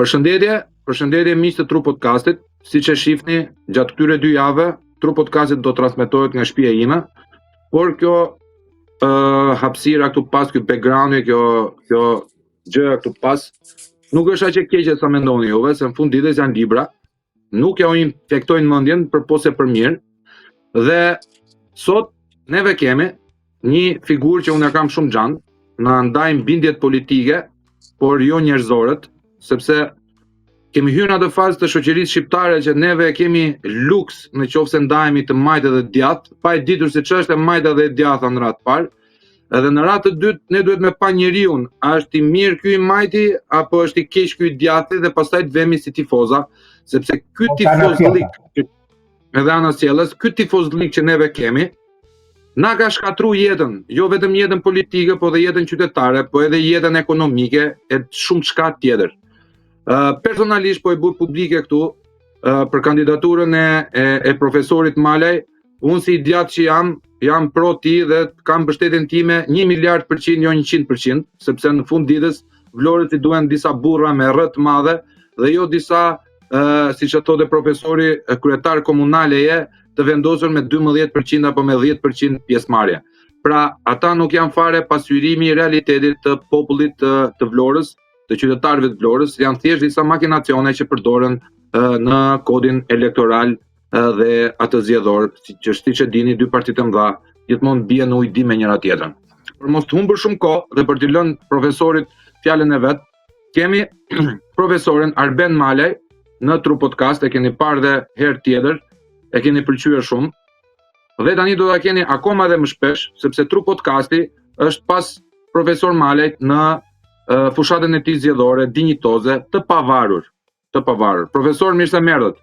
Përshëndetje, përshëndetje miq të Tru Podcastit. Siç e shihni, gjatë këtyre dy jave, Tru Podcastit do transmetohet nga shtëpia ime, por kjo uh, hapësira këtu pas, ky backgroundi, kjo kjo gjëja këtu pas, nuk është aq e keqe sa mendoni juve, se në fund ditës janë libra, nuk ja u infektojnë mendjen përpos se për mirë. Dhe sot neve kemi një figurë që unë e kam shumë xhan, na ndajnë bindjet politike, por jo njerëzoret, sepse kemi hyrë në atë fazë të shoqërisë shqiptare që neve kemi luks në qoftë se ndahemi të majtë dhe të djathtë, pa e ditur se ç'është e majta dhe e djathta në radhë të parë. Edhe në radhë të dytë ne duhet me pa njeriun, a është i mirë ky i majti apo është i keq ky i djathti dhe pastaj të vemi si tifoza, sepse ky po, tifozllik edhe anasjellës, ky tifozllik që neve kemi, na ka shkatru jetën, jo vetëm jetën politike, po edhe jetën qytetare, po edhe jetën ekonomike e shumë çka tjetër. Uh, personalisht po e bëj publike këtu uh, për kandidaturën e, e, e profesorit Malaj, unë si i djathtë që jam, jam pro tij dhe kam mbështetjen time 1 miliard për qind, jo 100 për qind, sepse në fund ditës Vlorës i duhen disa burra me R të madhe dhe jo disa uh, siç e thotë profesori, kryetar komunaleje të vendosur me 12% apo me 10% pjesëmarrje. Pra, ata nuk janë fare pasqyrimi i realitetit të popullit të, të Vlorës, të qytetarëve të Vlorës, janë thjesht disa makinacione që përdoren në kodin elektoral dhe atë zgjedhor, siç është siç e dini, dy partitë e mëdha gjithmonë bien në ujdi me njëra tjetrën. Për mos të humbur shumë kohë dhe për t'i lënë profesorit fjalën e vet, kemi profesorin Arben Malaj në Tru Podcast, e keni parë dhe herë tjetër, e keni pëlqyer shumë. Dhe tani do ta keni akoma edhe më shpesh, sepse Tru Podcasti është pas profesor Malajt në fushatën e tij zgjedhore dinjitoze të pavarur. të pavarur. Profesor, mirë se më erdhët.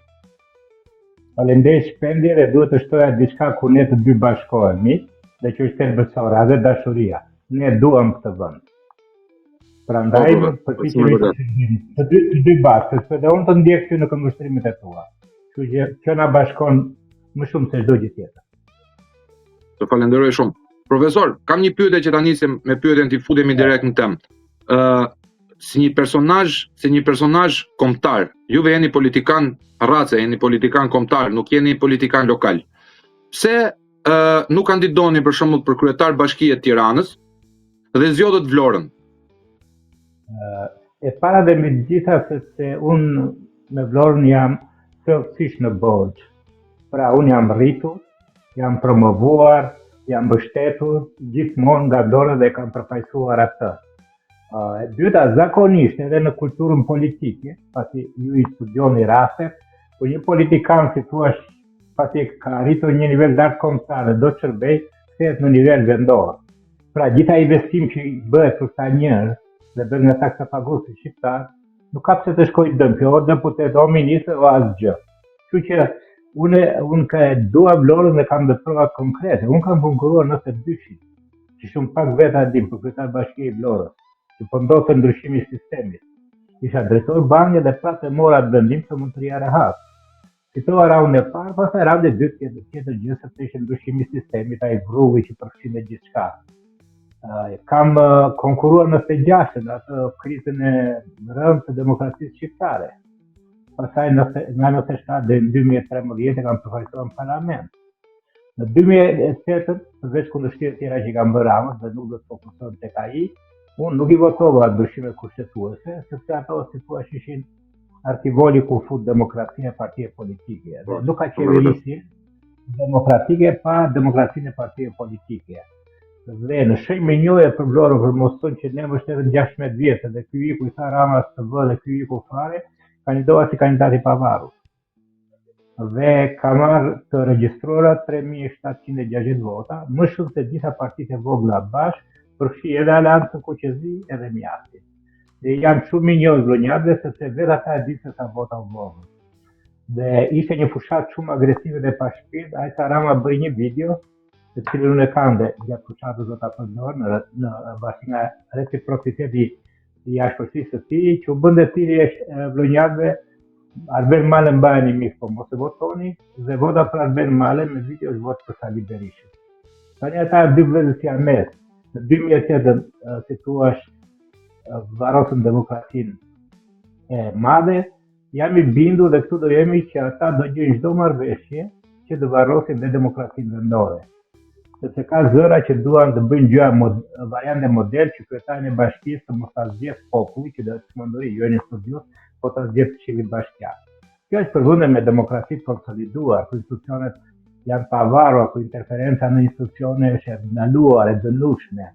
Faleminderit Shpendi dhe duhet të shtoja diçka ku ne të dy bashkohemi dhe që është thelbësore, edhe dashuria. Ne duam këtë vend. Prandaj po, po, po, përpiqemi të të dy të dy bashkë, sepse dhe unë të ndjek ty në këndvështrimet e tua. Kështu që kjo na bashkon më shumë se çdo gjë tjetër. Të falenderoj shumë. Profesor, kam një pyetje që ta nisim me pyetjen t'i futemi direkt në temë. Ë uh, si një personazh, si një personazh kombëtar. Juve jeni politikan race, jeni politikan kombëtar, nuk jeni politikan lokal. Pse uh, nuk kandidoni për shembull për kryetar bashkie të Tiranës dhe zgjodhët Vlorën? Uh, e para dhe mbi të gjitha sepse unë me Vlorën jam thellësisht në borxh. Pra unë jam rritur, jam promovuar, jam mbështetur gjithmonë nga Vlora dhe kam përfaqësuar atë. E dyta, zakonisht edhe në kulturën politike, pasi ju i studioni rastet, po një politikan si thua pasi ka arritur një nivel lartë kombëtar dhe do të shërbejë, kthehet në nivel vendor. Pra gjithë ai investim që i bëhet për këta njerëz dhe bëhet nga taksapaguesi shqiptar, nuk ka pse të shkojë dëm, kjo o deputet, o ministër, o asgjë. Kështu që unë unë ka e dua Vlorën dhe kam dhe prova konkrete. Unë kam konkurruar në 92-shin, që shumë pak veta e dinë për kryetar bashkie i Vlorës, që po ndodhte ndryshimi i sistemit. Isha drejtor banke dhe prapë e mora atë vendim se mund të rrija rehat. Fitova raundin e parë, pastaj raundi i dytë tjetër, tjetër gjë sepse ishte ndryshimi i sistemit, ai vrulli që përfshinte gjithçka. Uh, kam uh, konkurruar në 96 në atë krizën e rëndë të demokracisë shqiptare. Pastaj në nga 97 deri në 2013 e kam përfaqësuar në parlament. Në 2008, përveç kundërshtive të tjera që i kam bërë Ramës dhe nuk do të fokusohem tek ai, unë nuk i votova ndryshimet kushtetuese, sepse ato si thua ishin arkivoli ku fut demokracinë e partive politike. Dhe nuk ka qeverisje demokratike pa demokracinë e partive politike. Dhe në shenjë mirënjohje për Vlorën për mos thënë që ne mbështetën 16 vjet dhe ky iku i tha Rama të vë dhe ky iku fare, kandidova si kandidat i pavarur. Dhe ka marrë të regjistruara 3760 vota, më shumë se gjitha partitë e vogla bashkë, përfshi edhe Aleancën Kuqezi edhe Mjaftin. Dhe jam shumë mirënjohës vlonjatëve sepse vetë ata e dinë se sa vota u vodhën. Dhe ishte një fushatë shumë agresive dhe pa shpirt, aq sa Rama bëri një video, të cilën unë e kam dhe gjatë fushatës do ta përdor në në varësi nga reciprociteti i ashpërsisë së tij, që u bënte thirrje vlonjatëve Arben Malën mbajeni mik, po mos e votoni dhe vota për Arben Malën me video është votë për Sali Berishën. Tani ata dy vëllezër siamezë, në 2008 si thua varrosën demokracinë. e madhe, jam i bindur dhe këtu do jemi që ata do gjejnë çdo marrëveshje që të varrosin dhe demokracinë vendore. Sepse ka zëra që duan të bëjnë gjëra mod, variante model që kryetarin e bashkisë të mos ta zgjedh populli, që do të çmenduri, jo një studius, po ta zgjedh këshilli bashkiak. Kjo është për vende me demokraci të konsoliduar, ku institucionet janë të pavarura, ku interferenca në institucione është e ndaluar, e dënueshme.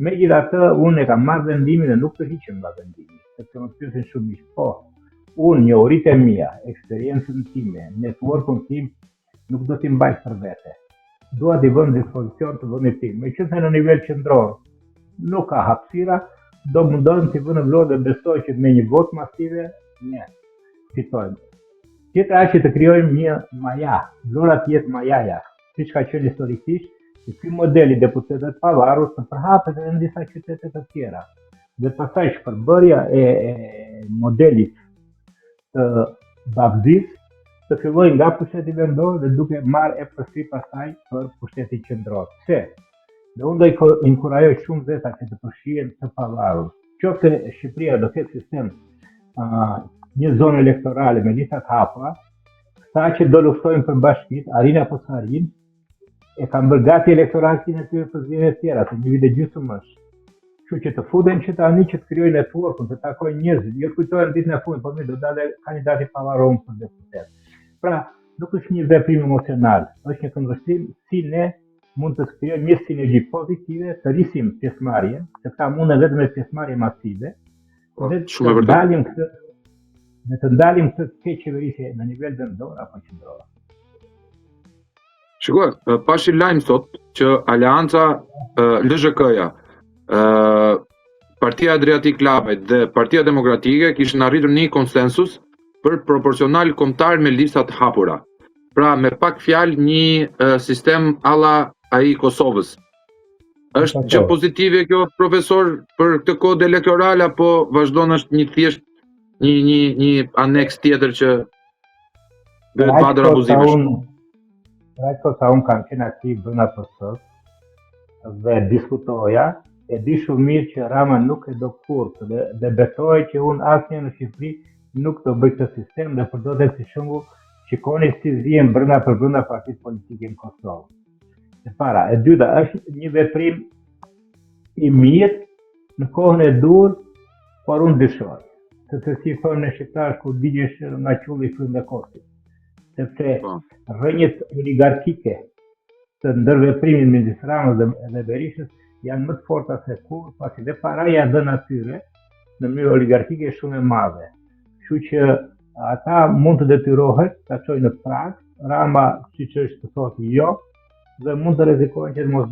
Megjithatë, unë e kam marrë vendimin dhe nuk tërhiqem nga vendimi, sepse më pyesin shumë miq, po, unë njohuritë e mia, eksperiencën time, networkun tim, nuk do t'i mbaj për vete. Dua t'i vë në dispozicion të vendit tim. Meqenëse në nivel qendror nuk ka hapësira, do mundohem t'i vë në Vlorë dhe besoj që me një votë masive ne fitojmë. Tjetra është që të krijojmë një maja, Vlora të jetë majaja, siç ka qenë historikisht, që ky model i deputetëve të pavarur të përhapet edhe në disa qytete të tjera. Dhe pastaj shpërbërja e, e modelit të babëzisë të fillojë nga pushteti vendor dhe duke marrë epërsi pastaj për pushtetin qendror. Pse? Dhe unë do i inkurajoj shumë veta që të përfshihen të pavarur. Qoftë Shqipëria do ketë sistem uh, një zonë elektorale me lista të hapura, këta që do luftojnë për bashkitë, arrijnë apo s'arrijnë, e kanë bërë gati elektoratin e tyre për zgjedhjet e tjera, të një vit e gjysmë është. Kështu që të futen që tani që të krijojnë networkun, të takojnë njerëzit, jo të kujtohen ditën e fundit, po mirë, do dalë kandidati i pavarur për deputet. Pra, nuk është një veprim emocional, është një këndvështrim si ne mund të krijojmë një sinergji pozitive, të rrisim pjesëmarrjen, se këta munden vetëm me pjesëmarrje masive, po, dhe të ndalim këtë dhe të ndalim këtë keqqeverisje në nivel vendor apo qendror. Shiko, pashë lajm sot që Aleanca LZHK-ja, Partia e Adriatik Lapajt dhe Partia Demokratike kishin arritur një konsensus për proporcional kombëtar me lista të hapura. Pra, me pak fjalë një sistem alla ai i Kosovës. Është gjë pozitive kjo profesor për këtë kod elektoral apo vazhdon është një thjesht një një një aneks tjetër që bëhet vatër abuzimesh. Për aq kohë sa unë kam qenë aktiv brenda PS dhe diskutoja, e di shumë mirë që Rama nuk e do kurrë dhe, dhe betohej që unë asnjëherë në Shqipëri nuk do bëj këtë sistem dhe përdorte si shembull shikoni si zihen brenda për brenda partitë politike në Kosovë. E para, e dyta, është një veprim i mirë në kohën e duhur, por unë dyshoj. Sepse si thonë ne shqiptarët kur digjesh nga qulli fryn dhe kosi. Sepse po. rrënjët oligarkike të ndërveprimit midis Ramës dhe, dhe Berishës janë më të forta se kurrë, pasi dhe paraja e dhënë atyre në mënyrë oligarkike është shumë e madhe. Kështu që ata mund të detyrohet ta çojnë në prag, Rama siç është të thotë jo, dhe mund të rrezikojnë që të mos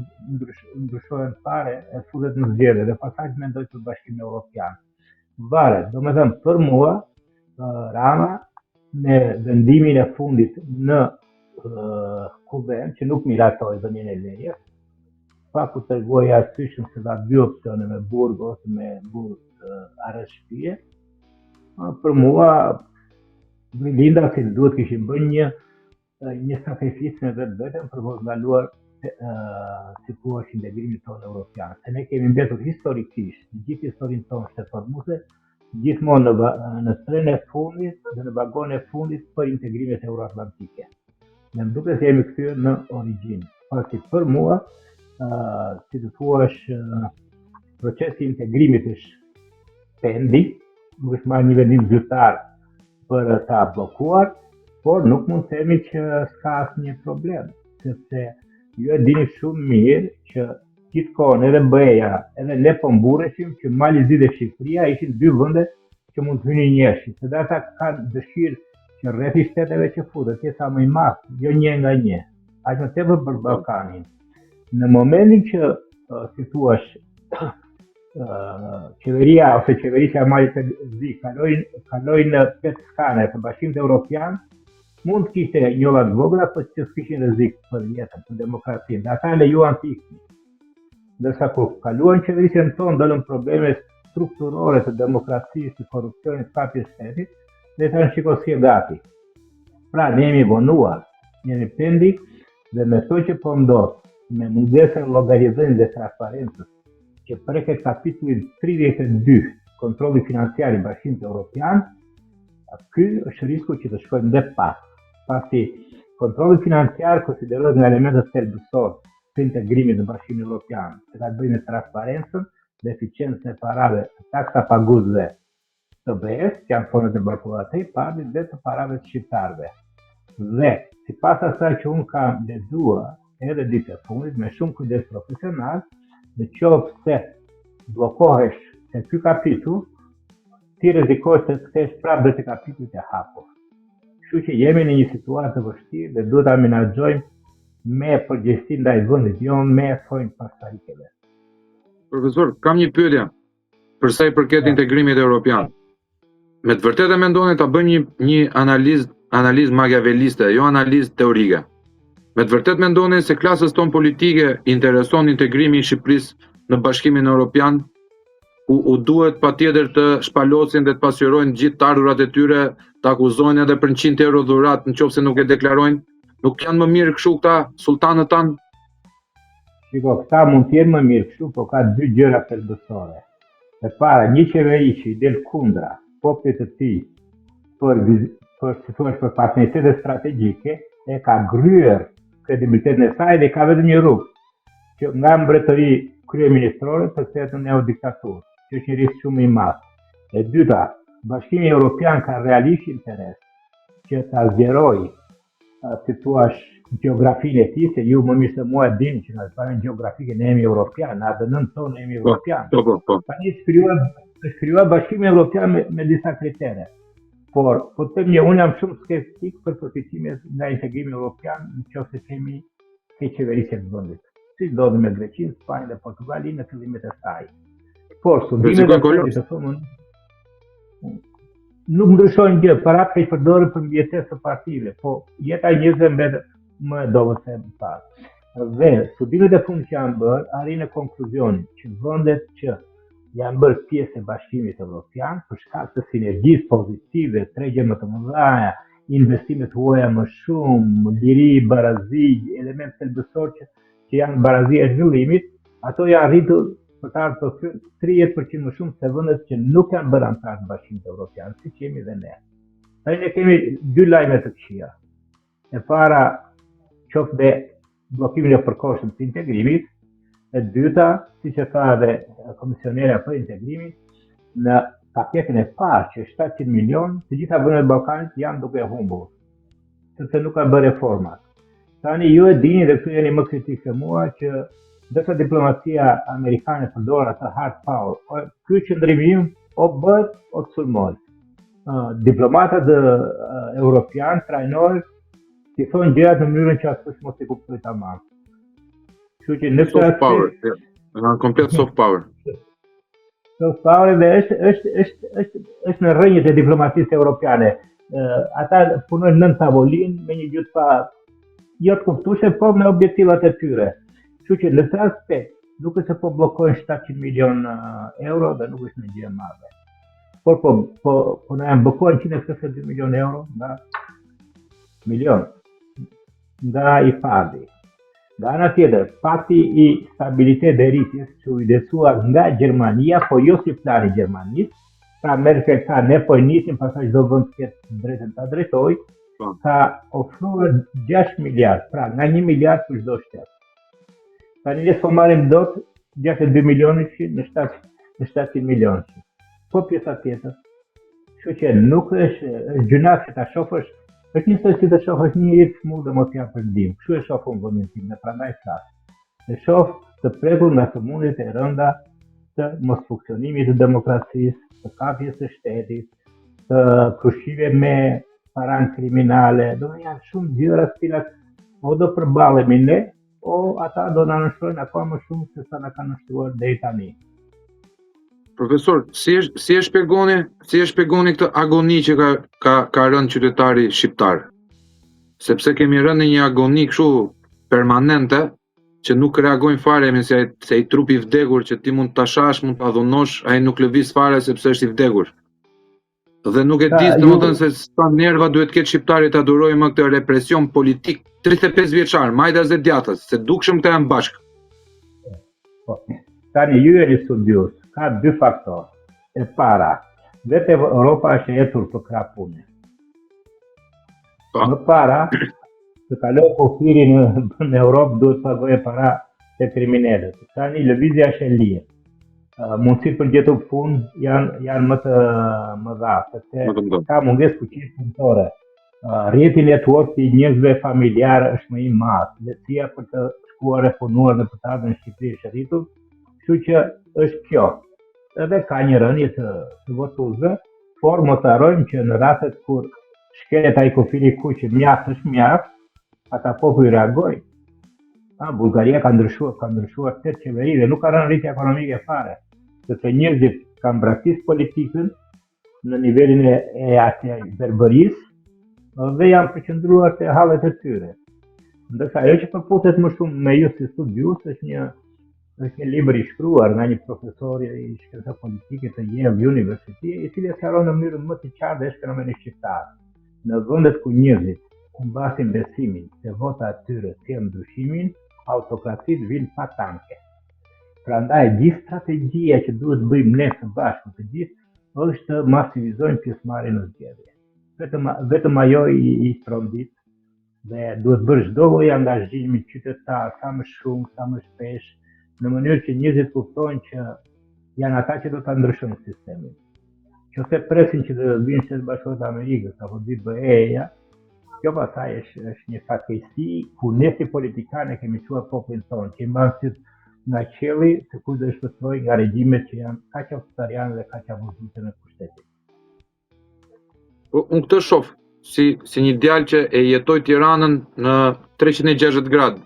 ndryshohen fare e futet në zgjedhje dhe pastaj të mendojë për Bashkimin Evropian. Varet, domethënë për mua Rama me vendimin e fundit në kuvend që nuk miratoi dhënien e lejes, pak u tregua i arsyeshëm se dha dy opsione me burg ose me burg arrest shtëpie. Për mua rilindasit duhet kishin bërë një një sakrificë me vetveten për mos ndaluar si thua integrimin tonë europian. Se ne kemi mbetur historikisht, në gjithë historinë tonë shtetformuese, gjithmonë në, në trenin e fundit dhe në vagonin e fundit për integrimet euroatlantike. Dhe më duket se jemi kthyer në origjinë. Pasi për mua, uh, si të thuash, uh, procesi i integrimit është pending, nuk është marrë një vendim zyrtar për ta bllokuar, por nuk mund të themi që s'ka asnjë problem, sepse ju e dini shumë mirë që gjithë kohën edhe BE-ja, edhe ne po mburreshim që Mali i Zi dhe Shqipëria ishin dy vende që mund të hynin njëshi, se dhe ata kanë dëshirë që rrethi i shteteve që futet, të jetë sa më i madh, jo një nga një, aq më tepër për Ballkanin. Në momentin që si thuash qeveria ose qeverisja e Malit të Zi kaloi kaloi në pet skaner të Bashkimit Evropian, mund të kishte njolla të vogla, por që s'kishin rrezik për jetën, për demokracinë. Dhe ata lejuan të iknin. Ndërsa kur kaluan qeverisjen tonë, dolën probleme strukturore të demokracisë, të korrupsionit, të kapjes shtetit, dhe thanë shiko s'je gati. Pra, ne jemi vonuar, jemi pending dhe me to që po ndodh, me mungesën e llogaridhënies dhe transparencës, që preket kapitullin 32, kontrolli financiar i Bashkimit Evropian, Ky është risku që të shkojmë dhe pas, pasi kontrolli financiar konsiderohet nga elementët thelbësor të integrimit në Bashkimin Evropian, që ka të bëjë me transparencën dhe eficiencën e parave të taksapaguesve të BE-së, që janë fondet e bllokuara të IPARD-it dhe të parave të shqiptarëve. Dhe sipas asaj që unë kam lexuar edhe ditët e fundit me shumë kujdes profesional, në qoftë se bllokohesh te ky kapitull, ti rrezikohesh të kthehesh prapë dhe te kapitujt e hapur. Kështu që jemi në një situatë të vështirë dhe duhet ta menaxhojmë me përgjegjësi ndaj vendit, jo me thonj pas karrikeve. Profesor, kam një pyetje për sa i përket integrimit evropian. Me të vërtetë e mendoni ta bëjmë një një analizë analizë makiaveliste, jo analizë teorike. Me të vërtetë mendoni se klasës tonë politike intereson integrimi i Shqipërisë në Bashkimin Evropian, ku u duhet patjetër të shpalosin dhe të pasqyrojnë gjithë të ardhurat e tyre, të akuzojnë edhe për 100 euro dhuratë në qoftë se nuk e deklarojnë, nuk janë më mirë kështu këta sultanët tanë? Shiko, këta mund të jenë më mirë kështu, po ka dy gjëra thelbësore. E para, një qeveri që i del kundra popullit të tij për për si thua për partneritete strategjike e ka gryer kredibilitetin e saj dhe ka vetëm një rrugë që nga mbretëri kryeministrore të kthehet në neodiktaturë, që është një risk shumë i madh. E dyta, Bashkimi Evropian ka realisht interes që ta zgjerojë si thua gjeografinë e tij, se ju më mirë se mua e dini që nga pikëpamja gjeografike ne jemi europian, në ADN-në tonë jemi po, europian. Po, po, po. Tani është krijuar është krijuar Bashkimi Evropian me, me disa kritere. Por, po të them një, unë jam shumë skeptik për përfitimet nga integrimi evropian në qoftë se kemi keqqeverisje të vendit. Si ndodhi me Greqinë, Spanjën dhe Portugalinë në fillimet e saj. Por, studimet e fundit të thonë, nuk ndryshojnë gjë, paratë keqpërdoren për mbijetesë të partive, po jeta e njerëzve mbetet më e dobët se më parë. Dhe studimet e fundit që janë bërë arrijnë në konkluzionin që vendet që janë bërë pjesë e Bashkimit Evropian për shkak të sinergjisë pozitive, tregje më të mëdha, investime të huaja më shumë, liri, barazi, elementë thelbësor që që janë barazia e zhvillimit, ato janë rritur për të ardhur për 30% më shumë se vendet që nuk janë bërë anëtarë të Bashkimit Evropian, siç jemi dhe ne. Tani ne kemi dy lajme të këqija. E para, qoftë dhe bllokimin e përkohshëm të integrimit, e dyta, siç e tha edhe komisionerja për integrimin, në paketën e parë që 700 milion, të gjitha vendet e Ballkanit janë duke humbur, sepse nuk kanë bërë reformat. Tani ju e dini dhe këtu jeni më kritik se mua që ndërsa diplomacia amerikane përdor atë hard power, o, ky qëndrimi im o bëhet o të sulmoj. Uh, diplomatët uh, europian trajnohen t'i thonë gjërat në mënyrën që askush mos i kuptojë tamam. Kështu që në këtë soft power, janë komplet soft power. Soft power dhe është është është është është në rrënjët e diplomacisë europiane. Ata punojnë nën tavolinë me një gjuhë pa jo të kuptueshme, por me objektivat e tyre. Kështu që në këtë aspekt nuk është se po bllokojnë 700 milion euro dhe nuk është një gjë e madhe. Por po po po na janë bllokuar 152 milion euro nga milion nga IPARD-i. Nga ana tjetër, pakti i stabilitetit dhe rritjes që u idesua nga Gjermania, po jo si plan i Gjermanisë, pra Merkel tha ne po e nisim, pastaj çdo vend të ketë të drejtën ta drejtojë, po. ka ofruar 6 miliard, pra nga 1 miliard për çdo shtet. Tani ne s'po marrim dot 62 milionëshi në 7 në 700 milionëshi. Po pjesa tjetër, Kështu që nuk është është gjynah që ta shohësh, është njësoj si të shohësh një njeri të sëmurë dhe mos i japësh ndihmë. Kështu e shoh unë vendin tim, dhe prandaj flas. E shoh të prekur nga sëmundjet e rënda të mosfunksionimit të demokracisë, të kapjes së shtetit, të krushqive me paranë kriminale, do janë shumë gjëra të cilat o do përballemi ne, o ata do na nënshtrojnë akoma më shumë se sa na kanë nënshtruar deri tani. Profesor, si e si e shpjegoni, si e shpjegoni këtë agoni që ka ka ka rënë qytetari shqiptar? Sepse kemi rënë në një agoni kështu permanente që nuk reagojnë fare jemi si ai si ai trupi i vdekur që ti mund ta shash, mund ta dhunosh, ai nuk lëviz fare sepse është i vdekur. Dhe nuk e di, domethënë se sa nerva duhet të ketë shqiptari ta durojë më këtë represion politik 35 vjeçar, majtas dhe djathtas, se dukshëm këta janë bashkë. Po. Tani ju jeni studiues, ka dy faktorë. E para, Vetë Europa është e etur për krah pune. Po. Më para, të kaloje kufirin në, në Europë duhet të pagoje para te kriminelët. Tani lëvizja është e lirë. Mundësitë për gjetur punë janë janë më të mëdha, sepse ka mungesë fuqie punëtore. Rrjeti network i njerëzve familjar është më i madh. Lehtësia për të shkuar e punuar dhe për të ardhur në Shqipëri është rritur. Kështu që është kjo. Edhe ka një rënie të, të votuesve, por mos harrojmë që në rastet kur shkelet ai kufiri i kuq që mjaft është mjaft, ata popuj reagojnë. A, Bullgaria ka ndryshuar, ka ndryshuar tetë qeveri dhe nuk ka rënë rritja ekonomike fare, sepse njerëzit kanë braktis politikën në nivelin e, e atij verbërisë dhe janë përqendruar te hallet e tyre. Ndërsa ajo që përputhet më shumë me ju si studiues është një është një libër i shkruar nga një profesor i shkencave politike të Yale University, i cili e sqaron në mënyrën më të qartë dhe është fenomeni shqiptar. Në vendet ku njerëzit humbasin besimin se vota e tyre sjell ndryshimin, autokracitë vijnë pa tanke. Prandaj gjithë strategjia që duhet të bëjmë ne së bashku të gjithë është të masivizojmë pjesëmarrjen në zgjedhje. Vetëm vetëm ajo i, i trondit dhe duhet bërë çdo lloj angazhimi qytetar sa më shumë, sa më shpesh, në mënyrë që njerëzit kuptojnë që janë ata që do ta ndryshojnë sistemin. Qoftë presin që të vinë Shtetet e Bashkuara të Amerikës apo di BE-ja, kjo pastaj është është një fatkeqësi ku ne si politikanë e kemi çuar popullin tonë, që i mban sytë nga qielli se kush do e shpëtojë nga regjimet që janë kaq autoritariane dhe kaq abuzuese me pushtetin. Po unë këtë shoh si si një djalë që e jetoi Tiranën në 360 gradë.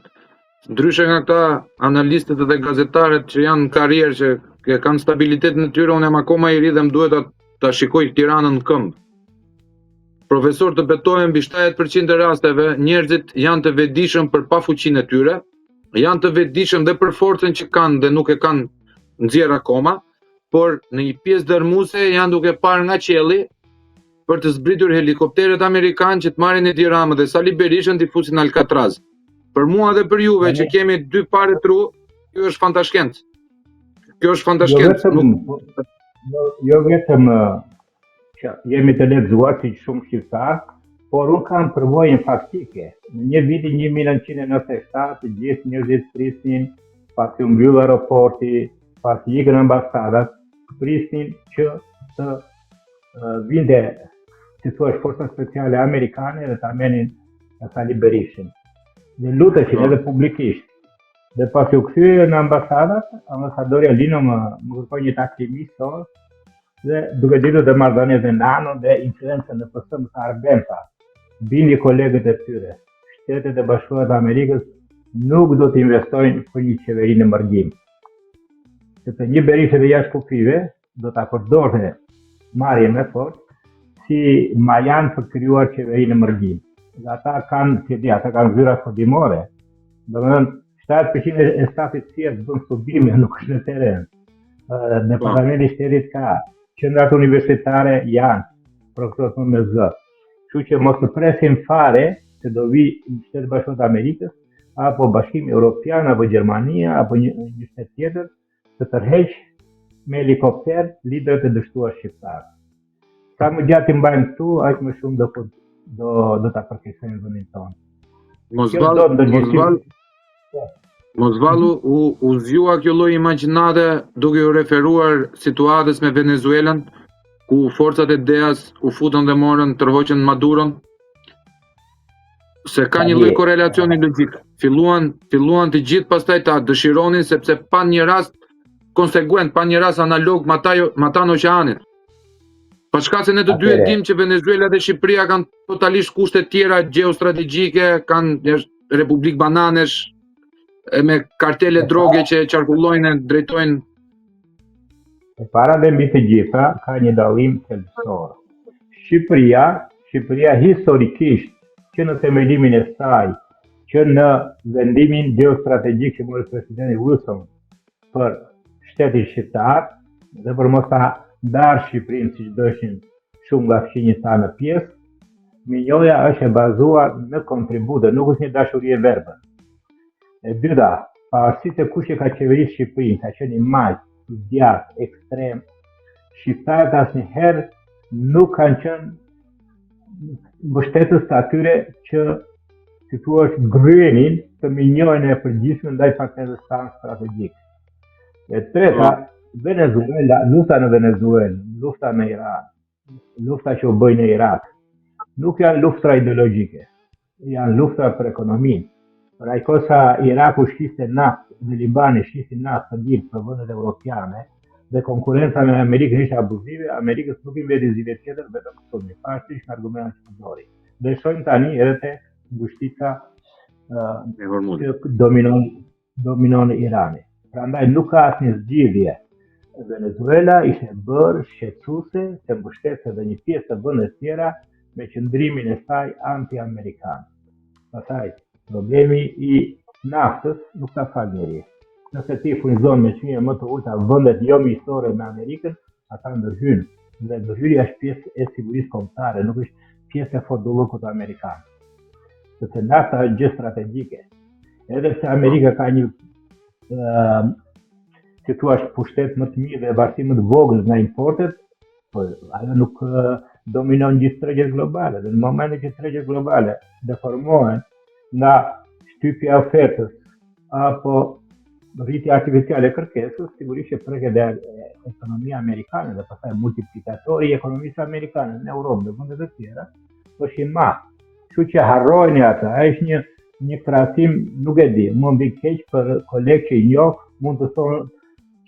Ndryshe nga këta analistët dhe gazetarët që janë në karrierë që e kanë stabilitetin e tyre, unë jam akoma i ri dhe më duhet ta, ta shikoj Tiranën në këmbë. Profesor të betohem mbi 70% të rasteve, njerëzit janë të vetëdijshëm për pafuqinë e tyre, janë të vetëdijshëm dhe për forcën që kanë dhe nuk e kanë nxjerr akoma, por në një pjesë dërrmuese janë duke parë nga qielli për të zbritur helikopterët amerikanë që të marrin Edi Ramën dhe Sali Berishën t'i fusin në Alcatraz. Për mua dhe për juve që kemi dy pare tru, kjo është fantashkencë. Kjo është fantashkencë. Jo vetëm, nuk... jo, jo vetëm që jemi të lexuar si shumë shqiptar, por unë kam përvojën faktike. Në një vitin 1997, të gjithë njerëzit prisnin pasi u mbyll aeroporti, pasi ikën ambasadat, prisnin që të vinte, si thua, forca speciale amerikane dhe ta merrnin Sali Berishën. Dhe luteshin po. edhe publikisht. Dhe pasi u kthyen ambasadat, ambasadorja Lino më, më kërkoi një takim miqësor, dhe duke ditur dhe marrëdhëniet me Nanon dhe influencën në PS më tha Arben, tha, bindi kolegët e tyre, Shtetet e Bashkuara të Amerikës nuk do të investojnë për një qeveri në mërgim. Sepse një Berishë edhe jashtë kufijve do ta përdorte marrjen me forcë si majanë për të krijuar qeveri në mërgim. Dhe ata kanë, si di, ata kanë zyra kodimore. Domethënë, 70% e stafit CIA bën studime, nuk është në terren. Departamenti i Shtetit ka, qendrat universitare janë, profesorët me zë. Kështu që mos të presim fare se do vijë Shtetet e Bashkuara të Amerikës, apo Bashkimi Evropian, apo Gjermania, apo një, një shtet tjetër, të tërheq me helikopter liderët e dështuar shqiptarë. Sa më gjatë i mbajmë këtu, aq më shumë do do do ta përkeqësojmë vendin tonë. Mos vallë, mos vallë. Po. Mos vallë u u zgjua kjo lloj imagjinate duke iu referuar situatës me Venezuelën, ku forcat e DEA-s u futën dhe morën tërhoqën Maduron. Se ka një lloj korrelacioni logjik. Filluan filluan të gjithë pastaj ta dëshironin sepse panë një rast konsekuent, panë një rast analog matanë matanë oqeanit. Paçka se ne të dy e dimë që Venezuela dhe Shqipëria kanë totalisht kushte tjera gjeostrategjike, kanë është republikë bananesh e me kartele droge që qarkullojnë e drejtojnë. E para dhe mbi të gjitha ka një dallim thelbësor. Shqipëria, Shqipëria historikisht që në themelimin e saj, që në vendimin gjeostrategjik që mori presidenti Wilson për shtetin shqiptar dhe për mos ta ndarë Shqipërinë siç doshin shumë nga fqinjët tanë në pjesë, mirënjohja është e bazuar në kontribute, nuk është një dashuri e verbër. E dyta, pavarësisht se kush e ka qeverisë Shqipërinë, ka qenë i majtë, i djathtë, ekstrem. Shqiptarët asnjëherë nuk kanë qenë mbështetës të atyre që si thua gërryenin të mirënjohjen e përgjithshme ndaj partnerëve tanë strategjikë. E treta, po. Venezuela, lufta në Venezuelë, lufta në Iran, lufta që u bë në Irak, nuk janë luftra ideologjike, janë luftra për ekonominë. Për aq kohë sa Iraku shiste naftë dhe Libani shiste naftë të lirë për vendet europiane dhe konkurrenca me Amerikën ishte abuzive, Amerikës nuk i mbeti zgjidhje tjetër vetëm sulmi, pavarësisht nga argumentet që përdori. Dhe shohim tani edhe te ngushtica uh, që dominon dominon Irani. Prandaj nuk ka asnjë zgjidhje. Venezuela ishte bërë shqetësuese se mbështeste edhe një pjesë të vendeve të tjera me qëndrimin e saj anti-amerikan. Pastaj, problemi i naftës nuk ta fal njeri. Nëse ti furnizon me çmime më të ulëta vendet jo miqësore me Amerikën, ata ndërhyjnë dhe ndërhyrja është pjesë e sigurisë kombëtare, nuk është pjesë e fordullëkut amerikan. Sepse nafta është gjë strategjike. Edhe pse Amerika ka një uh, si thua pushtet më të mirë dhe varësi më të vogël nga importet, po ajo nuk dominon gjithë tregjet globale. Dhe në momentin që tregjet globale deformohen nga shtypja e ofertës apo rritja artificiale e kërkesës, sigurisht që preket dhe ekonomia amerikane dhe pastaj multiplikatori i ekonomisë amerikane në Europë dhe vende të tjera është i madh. Kështu që harrojeni atë, ai është një një krahasim, nuk e di, më vjen keq për kolegë që i njoh, mund të thonë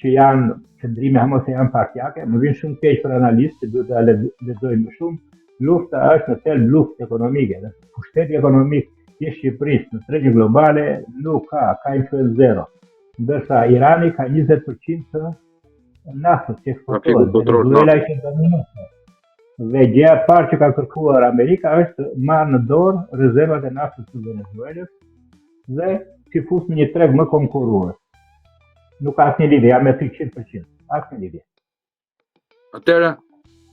që janë qëndrime ama se janë partiake, më vjen shumë keq për analistë që duhet ta lexojnë më shumë. Lufta është në thelb luftë ekonomike dhe pushteti ekonomik i Shqipërisë në tregje globale nuk ka, ka influencë zero. Ndërsa Irani ka 20% të naftës që eksportohet, Venezuela ishte dominuese. Dhe gjëja e parë që ka kërkuar Amerika është të marrë në dorë rezervat e naftës të Venezuelës dhe t'i fusë në një treg më konkurrues. Nuk ka asnjë lidhje, jam me ty 100%, asnjë lidhje. Atëherë,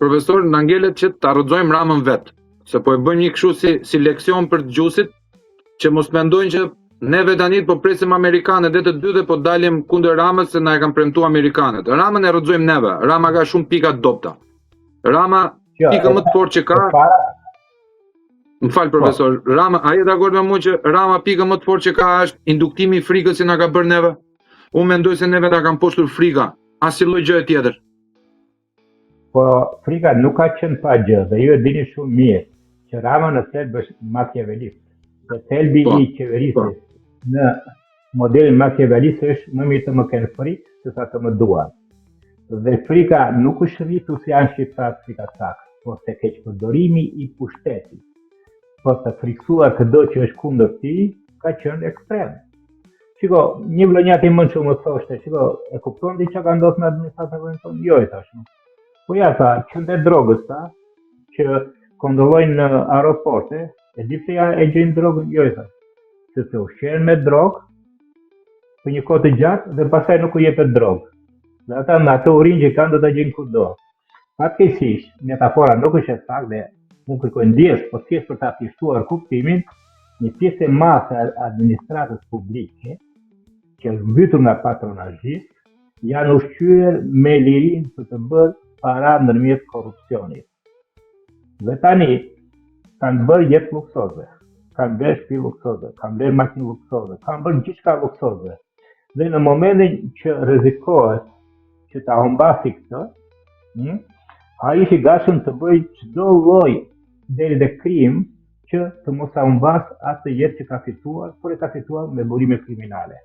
profesor, na ngelet që ta rrëzojmë Ramën vet, se po e bëjmë një kështu si si leksion për dëgjuesit që mos mendojnë që neve tani po presim amerikanët dhe të dy dhe po dalim kundër Ramës se na e kanë premtuar amerikanët. Ramën e rrëzojmë neve. Rama ka shumë pika të dobta. Rama jo, pikën më të fortë që ka. Më fal po. profesor, Rama, a je dakord me mua që Rama pikën më të fortë që ka është induktimi i frikës që na ka bërë neve? Unë mendoj se neve na ka mposhtur frika, asnjë lloj gjëje tjetër. Po frika nuk ka qenë pa gjë dhe ju e dini shumë mirë që Rama në thelb është makiavelist. Dhe thelbi po, i qeverisjes po. në modelin makiavelist është më mirë të më kenë frikë se sa të më duan. Dhe frika nuk është rritur se janë shqiptarët frikacakë, por se keqpërdorimi i pushtetit për të frikësuar këdo që është kundër tij, ka qenë ekstrem. Shiko, një vlonjat i mençur më thoshte, shiko, e kupton ti çka ka ndodhur me administratën e vendit tonë? Jo, i thashë. Po ja tha, qentë e drogës tha, që kontrollojnë në aeroporte, e di pse ja e gjejnë drogën? Jo, i thashë. Sepse ushqehen me drogë për një kohë të gjatë dhe pastaj nuk u jepet drogë. Dhe ata me atë urinë që kanë do ta gjejnë kudo. Fatkeqësisht, metafora nuk është e saktë dhe unë kërkoj ndjesë, por thjesht për ta thjeshtuar kuptimin, një pjesë e madhe e administratës publike që është mbytur nga patronazhistë, janë ushqyer me lirinë për të bërë para ndërmjet korrupsionit. Dhe tani kanë bërë jetë luksoze, kanë blerë shtëpi luksoze, kanë blerë makinë luksoze, kanë bërë gjithçka luksoze. Dhe në momentin që rrezikohet që ta humbasi këtë, hm, ai është i gatshëm të bëjë çdo lloj deri dhe krim që të mos ta humbasë atë jetë që ka fituar, por e ka fituar me burime kriminale.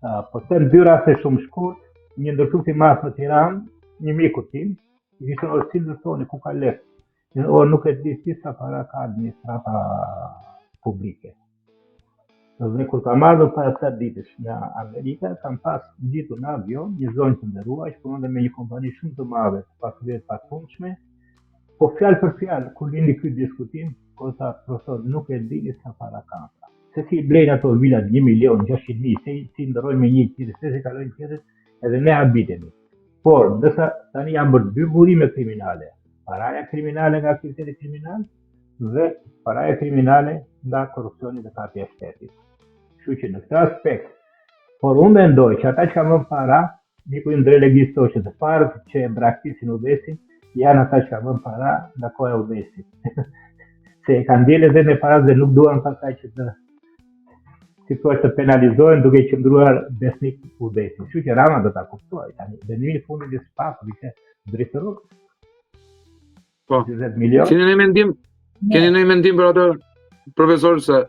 Uh, po them dy raste shumë shkurt, një ndërtues i madh në Tiranë, një miku tim, I kishte thënë, si ndërtoni, ku ka lekë? O, nuk e di ti sa para ka administrata publike. Dhe kur kam ardhur para ca ditësh nga Amerika, kam pas ngjitur në avion një zonjë të nderuar që punonte me një kompani shumë të madhe të pasurive të patundshme. Po fjalë për fjalë kur lindi ky diskutim, po tha profesor nuk e dini sa para ka. Se si i blejnë ato vilat 1 milion 600 mijë, se si ndërrojnë me një tjetër, se si kalojnë tjetër, edhe ne habitemi. Por, ndërsa tani janë bërë dy burime kriminale, paraja kriminale nga aktiviteti kriminal dhe paraja kriminale nga korrupsioni dhe kapja e shtetit. Kështu që në këtë aspekt, por unë mendoj që ata që kanë vënë para Miku im Ndre Legis thoshte të parët që e braktisin udhëheqësin janë ata që kanë vënë para nga koha e udhëheqësit. Se e kanë ndjerë lezetin e parasë dhe nuk duan pastaj që të si thua të penalizohen duke qëndruar besnik udhëheqësit. Kështu që Rama do ta kuptojë tani. Vendimi i fundit i SPAK-ut ishte drejt rrugës. Po. 20 milion. Keni ndonjë mendim? Keni ndonjë mendim për atë profesor se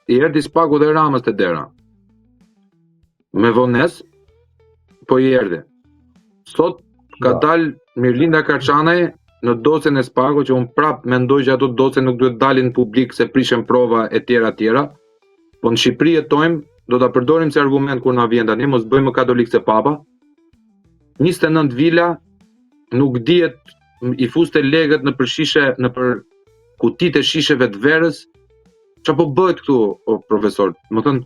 i erdhi SPAK-u dhe Ramës te dera. Me vonesë, po i erdhi. Sot ka jo. dalë Mirlinda Karçanaj në dosjen e SPAK-ut që unë prap mendoj që ato dosje nuk duhet dalin në publik se prishen prova e tjera tjera. Po në Shqipëri jetojmë, do ta përdorim si argument kur na vjen tani, mos bëjmë më katolik se papa. 29 vila nuk dihet i fuste lekët nëpër shishe, nëpër kutitë e shisheve të verës. Çfarë po bëhet këtu, o profesor? Domethënë,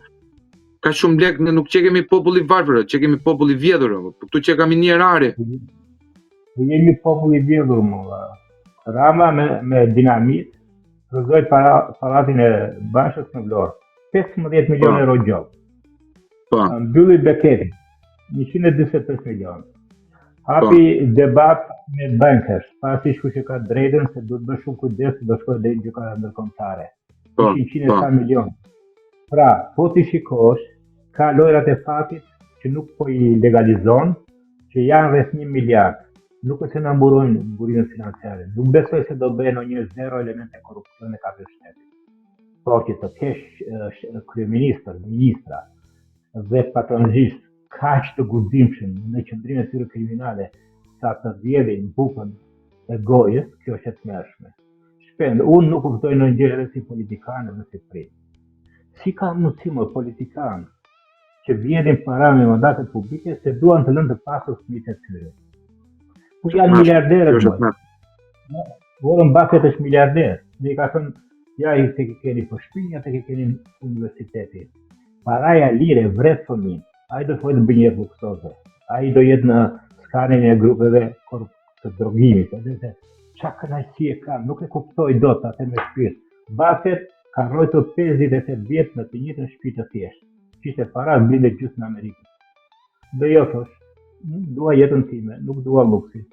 kaq shumë lekë ne nuk qekemi popull i varfër, qekemi popull i vjedhur, po këtu qekemi një erari. Ne jemi popull i vjedhur, më. Rama me, me dinamit, rrëzoi para, pallatin e Bashës në Vlorë. 15 milion po. euro gjobë. Po. Mbylli Beketin, 145 milion. Hapi po. debat me bankers, pasi kush e ka drejtën se duhet bërë shumë kujdes se do shkojë deri në gjykata ndërkombëtare. Po, 100 po. milion. Pra, po t'i shikosh, ka lojrat e fatit që nuk po i legalizon, që janë rreth 1 miliard. Nuk është se na mburojnë burimet financiare. Nuk besoj se do bëjnë ndonjë zero elemente korrupsioni në kapje shtetit. Por që të kesh kryeministër, ministra dhe patronazhistë kaq të guximshëm në qëndrimet e tyre kriminale sa të vjedhin bukën e gojës, kjo është e tmerrshme. Shpend, unë nuk kuptoj ndonjë gjë edhe si politikan edhe si prind. Si ka mundësi më politikan që vjedhin para me mandate publike se duan të lënë të pasur fëmijët e tyre? Ku janë miliarderët më? Warren Buffett është miliarder. Dhe i ka thënë, ja i tek i keni për shtëpinë, ja tek i keni universitetin. Paraja e lirë e vret fëmijën. Ai do të bëjë një jetë luksoze. Ai do jetë në skanin e grupeve të drogimit. Edhe se ça kënaqësie ka, nuk e kuptoj dot atë me shpirt. Buffett ka rrojtur 58 vjet në të njëjtën shtëpi të thjeshtë. Kishte para blinte gjysmën e Amerikës. Dhe jo thosh, dua jetën time, nuk dua luksin.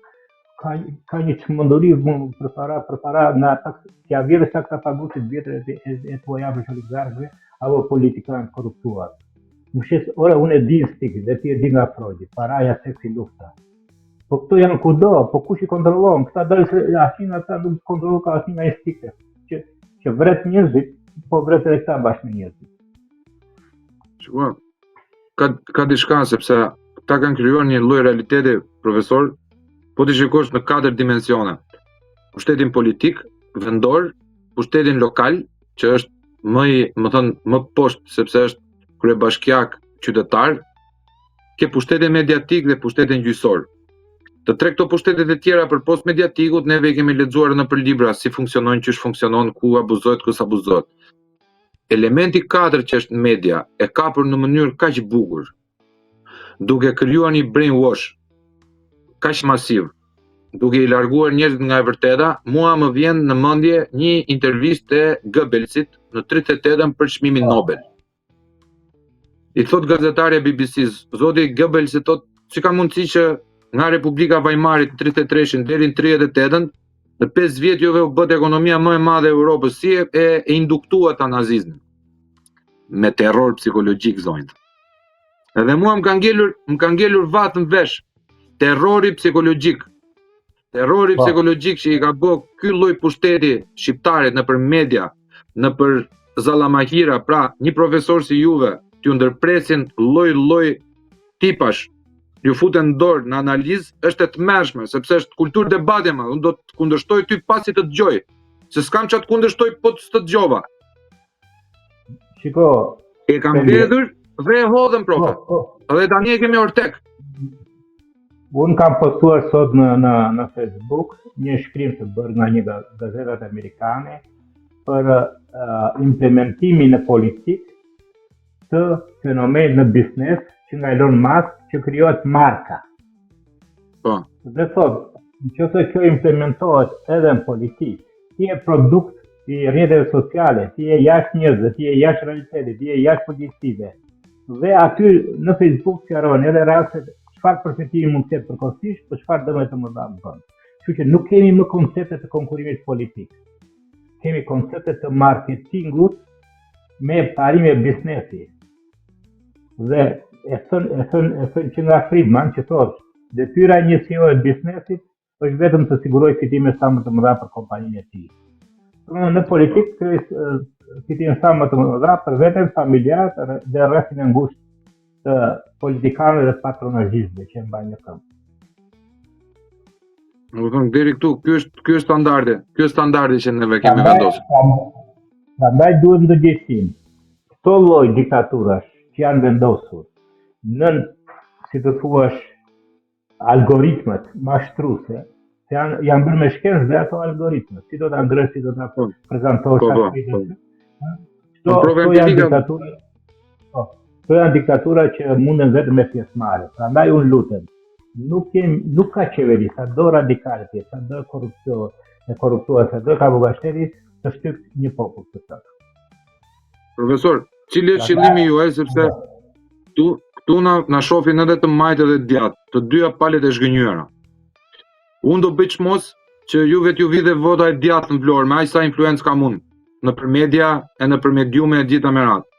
Ka ka një çmenduri për para për para nga ata t'ia vjedhësh taksapaguesit vjetër e, e, e t'ua japësh oligarkëve apo politikanë të korruptuar. Më shes, ore, unë e di instinkt dhe ti e di nga Freudi, paraja, seksi, lufta. Po këto janë kudo, po kush i kontrollon? Këta dalë se asnjë nga ata nuk kontrollon ka asnjë nga instinktet që që vret njerëzit, po vret edhe këta bashkë me njerëzit. Shiko, ka ka diçka sepse këta kanë krijuar një lloj realiteti, profesor, po t'i shikosh në katër dimensione. Pushtetin politik, vendor, pushtetin lokal, që është më i, më thënë, më poshtë sepse është kryebashkiak qytetar, ke pushtetin mediatik dhe pushtetin gjyqësor. Të tre këto pushtetet e tjera përpos mediatikut, neve i kemi lexuar nëpër libra si funksionojnë, qysh funksionon, ku abuzohet, ku s'abuzohet. Elementi katër që është media, e kapur në mënyrë kaq bukur, duke krijuar një brainwash kaq masiv, duke i larguar njerëzit nga e vërteta, mua më vjen në mendje një intervistë e Goebbelsit në 38-ën për çmimin Nobel. I thot gazetarja e BBC-s, zoti Goebbels i thot, si ka mundësi që nga Republika e Weimarit në 33-shin deri në 38-ën, në 5 vjet juve u bëtë ekonomia më e madhe e Europës, si e, e, e induktuat ta nazizmin? Me terror psikologjik zonjë. Edhe mua më ka ngelur, më ka ngelur vath në vesh. Terrori psikologjik. Terrori po. psikologjik që i ka bë ky lloj pushteti shqiptarit nëpër media, nëpër zallamahira, pra një profesor si juve, t'ju ndërpresin lloj-lloj tipash, ju futen dorë në analizë, është e tmerrshme, sepse është kulturë debati më, unë do të kundërshtoj ty pasi të dëgjoj, se s'kam ça të kundërshtoj po të dëgjova. Shiko, e kam mbledhur dhe e hodhëm profe. Po, po. Dhe tani e kemi ortek. Unë kam postuar sot në në në Facebook një shkrim të bërë nga një nga gazetat amerikane për uh, implementimin në politikë të fenomenit në biznes që nga Elon Musk që krijohet marka. Po. Dhe thot, në qoftë se kjo implementohet edhe në politikë, ti je produkt i rrjeteve sociale, ti je jashtë njerëzve, ti je jashtë realitetit, ti je jashtë përgjegjësive. Dhe aty në Facebook sqarohen edhe rastet. Çfarë përfitimi mund të ketë përkohësisht, po çfarë dëme të mëdha bën. Kështu që nuk kemi më koncepte të konkurrimit politik. Kemi koncepte të marketingut me parime biznesi. Dhe e thën e thën e thën që nga Friedman që thotë detyra e një CEO e biznesit është vetëm të sigurojë fitime sa më të mëdha për kompaninë e tij. Domethënë në politikë krijoj fitime sa më të mëdha për veten, familjarët dhe rrethin e ngushtë të politikanëve dhe patronazhistëve që e mbajnë në këmbë. Domethënë, deri këtu, ky është, ky është standardi, ky është standardi që neve kemi vendosur. Prandaj duhet ndërgjegjësim. Këto lloj diktaturash që janë vendosur nën, si të thuash, algoritmet mashtruese, se janë janë bërë me shkencë dhe ato algoritme, si do ta ngrësh, si do ta po. prezantosh, po, po, po. Këto, këto janë diktatura. Po, këto janë diktatura që munden vetëm me pjesëmarrje. Prandaj unë lutem, nuk kem nuk ka qeveri, sado radikale të jetë, sado korrupsion, e korruptuar, sado ka shteti, të shtyp një popull të tërë. Profesor, cili është qëllimi juaj sepse këtu këtu na na shohin edhe të majtë edhe të djathtë, të dyja palët e zhgënjyera. Unë do bëj çmos që juve t'ju vijë dhe vota e djathtë në Vlorë, me aq sa influencë kam unë nëpër media e nëpër mediume e gjitha me radhë.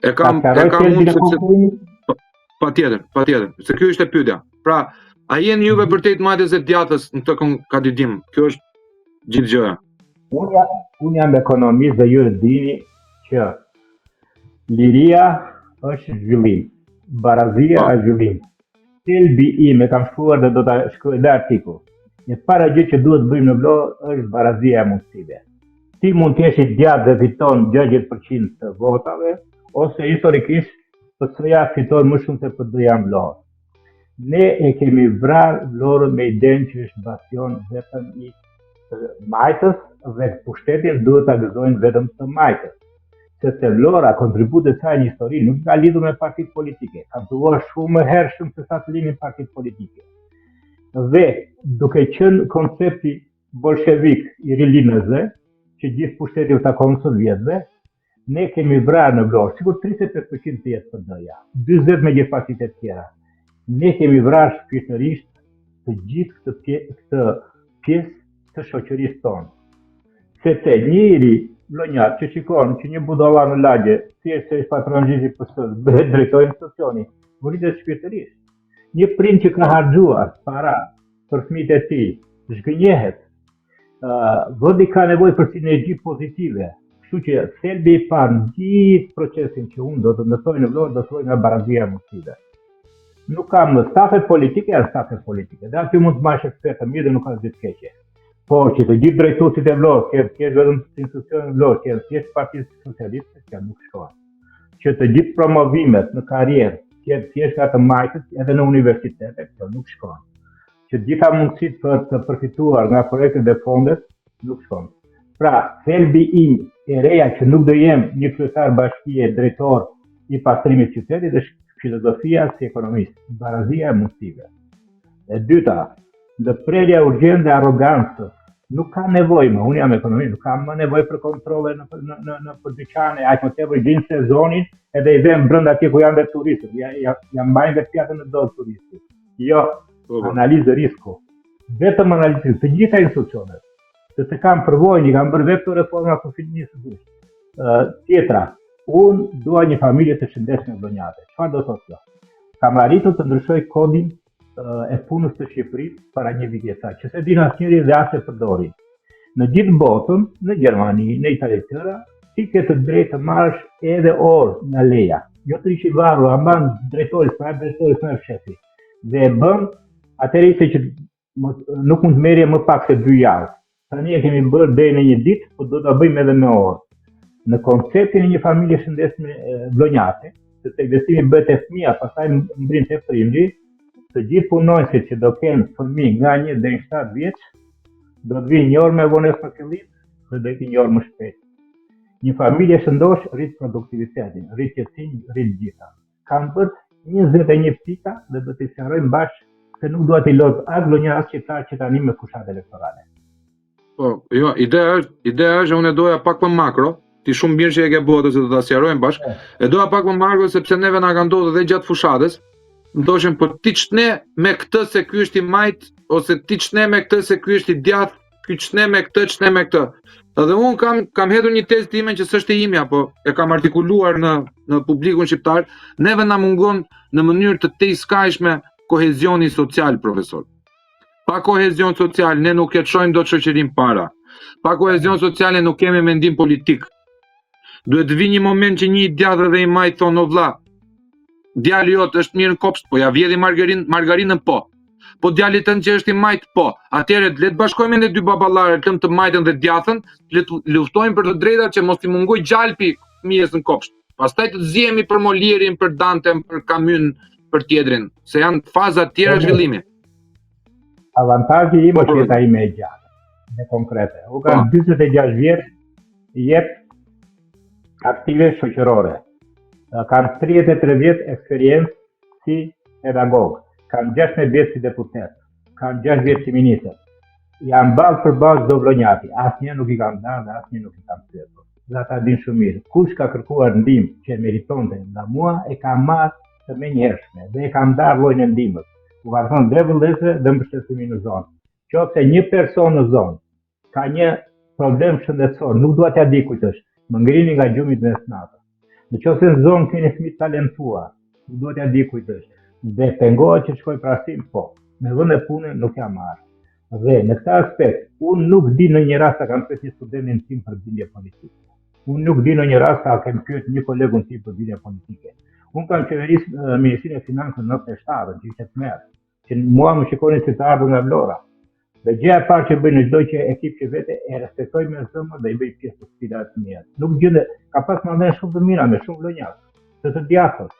E kam e kam unë sepse patjetër, patjetër, se kjo ishte pyetja. Pra, a jeni juve përtej të majtës e djathtës në këtë kandidim? Kjo është gjithë gjëja. Unë jam, unë jam ekonomist dhe ju e dini që liria është zhvillim, barazia po. është zhvillim. Thelbi im e kam shkruar dhe do ta shkruaj dhe artikull. E para gjë që duhet të bëjmë në Vlorë është barazia e mundësive. Ti mund të jesh i djathtë dhe fiton 60% të votave, ose historikisht PS-ja fiton më shumë se PD-ja në Vlorë. Ne e kemi vrarë Vlorën me idenë që është bastion vetëm i të majtës dhe pushtetin duhet ta gëzojnë vetëm të majtës. Sepse Vlora, kontributet e saj në histori nuk ka lidhur me partitë politike, kanë filluar shumë më hershëm se sa të linin partitë politike. Dhe duke qenë koncepti bolshevik i rilindësve, që gjithë pushteti u takon sovjetëve, Ne kemi vrarë në Vlorë, sikur 35% të jetë PD-ja, 40 me gjithë partitë e tjera. Ne kemi vrarë shpirtërisht të gjithë këtë pjesë, këtë pjesë të shoqërisë tonë. Sepse një i ri vlonjat që shikon që një budalla në lagje, thjesht se është patronazhist i PS-së, bëhet drejtor institucioni, vritet shpirtërisht. Një prind që ka harxhuar para për fëmijët e tij, zhgënjehet, Vendi ka nevojë për sinergji pozitive. Kështu që thelbi i parë në gjithë procesin që unë do të ndërtoj në Vlorë do të fillojë nga barazia e mundësive. Nuk ka më stafe politike, janë stafe politike. Dhe aty mund të marrësh ekspertë të mirë dhe nuk ka asgjë të keqe. Por që të gjithë drejtuesit e Vlorës, që thjesht vetëm të institucionit në Vlorë, që thjesht Partisë Socialiste, që nuk shkon. Që të gjithë promovimet në karrierë, që thjesht nga të majtët edhe në universitete, kjo nuk shkon. që të gjitha mundësitë për të përfituar nga projektet dhe fondet nuk shkon. Pra, thelbi im e reja që nuk do jem një kryetar bashkie drejtor i pastrimit të qytetit është filozofia si ekonomist, barazia e mundësive. E dyta, ndërprerja urgjente e arrogancës. Nuk ka nevojë më, unë jam ekonomist, nuk ka më nevojë për kontrolle në në në, në për dyqane, aq më tepër gjejnë sezonin edhe i vënë brenda atje ku janë vetë turistët, ja ja, ja mbajnë vetë pjatën në dorë turistit. Jo, po, po. analizë risku. Vetëm analizë, të gjitha institucionet. Se kam përvojën, i kam bërë vetë këto reforma për fillimisht. Uh, tjetra, unë dua një familje të shëndetshme vlonjate. Çfarë do të thotë kjo? Kam arritur të ndryshoj kodin uh, e punës të Shqipërisë para një viti e ca, që s'e din asnjëri dhe as e përdorin. Në gjithë botën, në Gjermani, në Itali të tjera, ti ke të drejtë të marrësh edhe orë nga leja. Jo të ishi varur, aman drejtori, s'ma drejtori, s'ma shefi. Dhe e bën, atëherë ishte që nuk mund të merrje më pak se dy javë. Tani e kemi bërë deri në një ditë, po do ta bëjmë edhe me orë. Në konceptin e një familje shëndetshme vlonjate, sepse investimi bëhet te fëmija, pastaj mbrin te prindi, të gjithë punonjësit që do kenë fëmijë nga 1 deri në 7 vjeç, do të vijnë një orë me vonesë në fillim dhe do ikin një orë më shpejt. Një familje e shëndoshë rrit produktivitetin, rrit qetësinë, rrit gjitha. Kam bërë 21 pika dhe do t'i sqarojmë bashkë se nuk dua t'i lodh as vlonjat as shqiptarët që tani me fushatë elektorale. Po, jo, ideja është, ideja është unë e doja pak më makro, ti shumë mirë që e ke bërë atë se do ta sqarojmë bashkë. Po. E doja pak më makro sepse neve na ka ndodhur edhe gjatë fushatës. Më thoshin, po ti ç'ne me këtë se ky është i majtë, ose ti ç'ne me këtë se ky është i djathtë, ky ç'ne me këtë, ç'ne me këtë. Edhe unë kam, kam hedhur një tezë timen që s'është e imja, po e kam artikuluar në, në publikun shqiptar, neve na mungon në mënyrë të tejskajshme kohezioni social, profesor. Pa kohezion social, ne nuk e çojmë dot shoqërinë para. Pa kohezion social, ne nuk kemi mendim politik. Duhet të vijë një moment që një i djathtë dhe i majtë thonë o vlla, djali jot është mirë në kopsht, po ja vjedhi margarin, margarinën po. Po djali tënd që është i majtë po. Atëherë le të bashkojmë ne dy baballarët, lëmë të majtën dhe djathtën, le të luftojmë për të drejtat që mos t'i mungojë gjalpi fëmijës në kopsht. Pastaj të zihemi për Molierin, për Danten, për Camus, për tjetrin, se janë faza të tjera zhvillimi. Avantazhi im është jeta ime e gjatë, dhe konkrete. Unë kam 46 vjet jetë aktive shoqërore. Kam 33 vjet eksperiencë si pedagog. Kam 16 vjet si deputet. Kam 6 vjet si ministër. Jam ballë për ballë çdo vlonjati. Asnjë nuk i kam ndarë dhe asnjë nuk i kam pyetur. Dhe ata dinë shumë mirë. Kush ka kërkuar ndihmë që e meritonte nga mua, e ka marrë të menjëhershme dhe e kam ndarë llojin e ndihmës. U kam thënë dhe vëllezërve dhe mbështetësve të mi në zonë. Qoftë një person në zonë ka një problem shëndetësor, nuk dua t'ia di kujt është, më ngrini nga gjumi në mes natës. Në qoftë se në zonë keni fëmijë të talentuar, nuk dua t'ia di kujt është, dhe pengohet që të shkojë për arsim, po, me vende pune nuk jam marrë. Dhe në këtë aspekt, unë nuk di në një rast a kam pyet një studentin tim për bindje politike. Unë nuk di në një rast a kam pyet një kolegun tim për bindje politike. Unë kam qeveris Ministrinë e Financave në 97, që ishte tmerr, që mua më shikonin si të ardhur nga Vlora. Dhe gjëja e parë që bëj në çdo që ekip që vete e respektoj me zemër dhe i bëj pjesë të sfidave të mia. Nuk gjende, ka pas marrëdhënie shumë të mira me shumë vlonjatë, të të djathtës.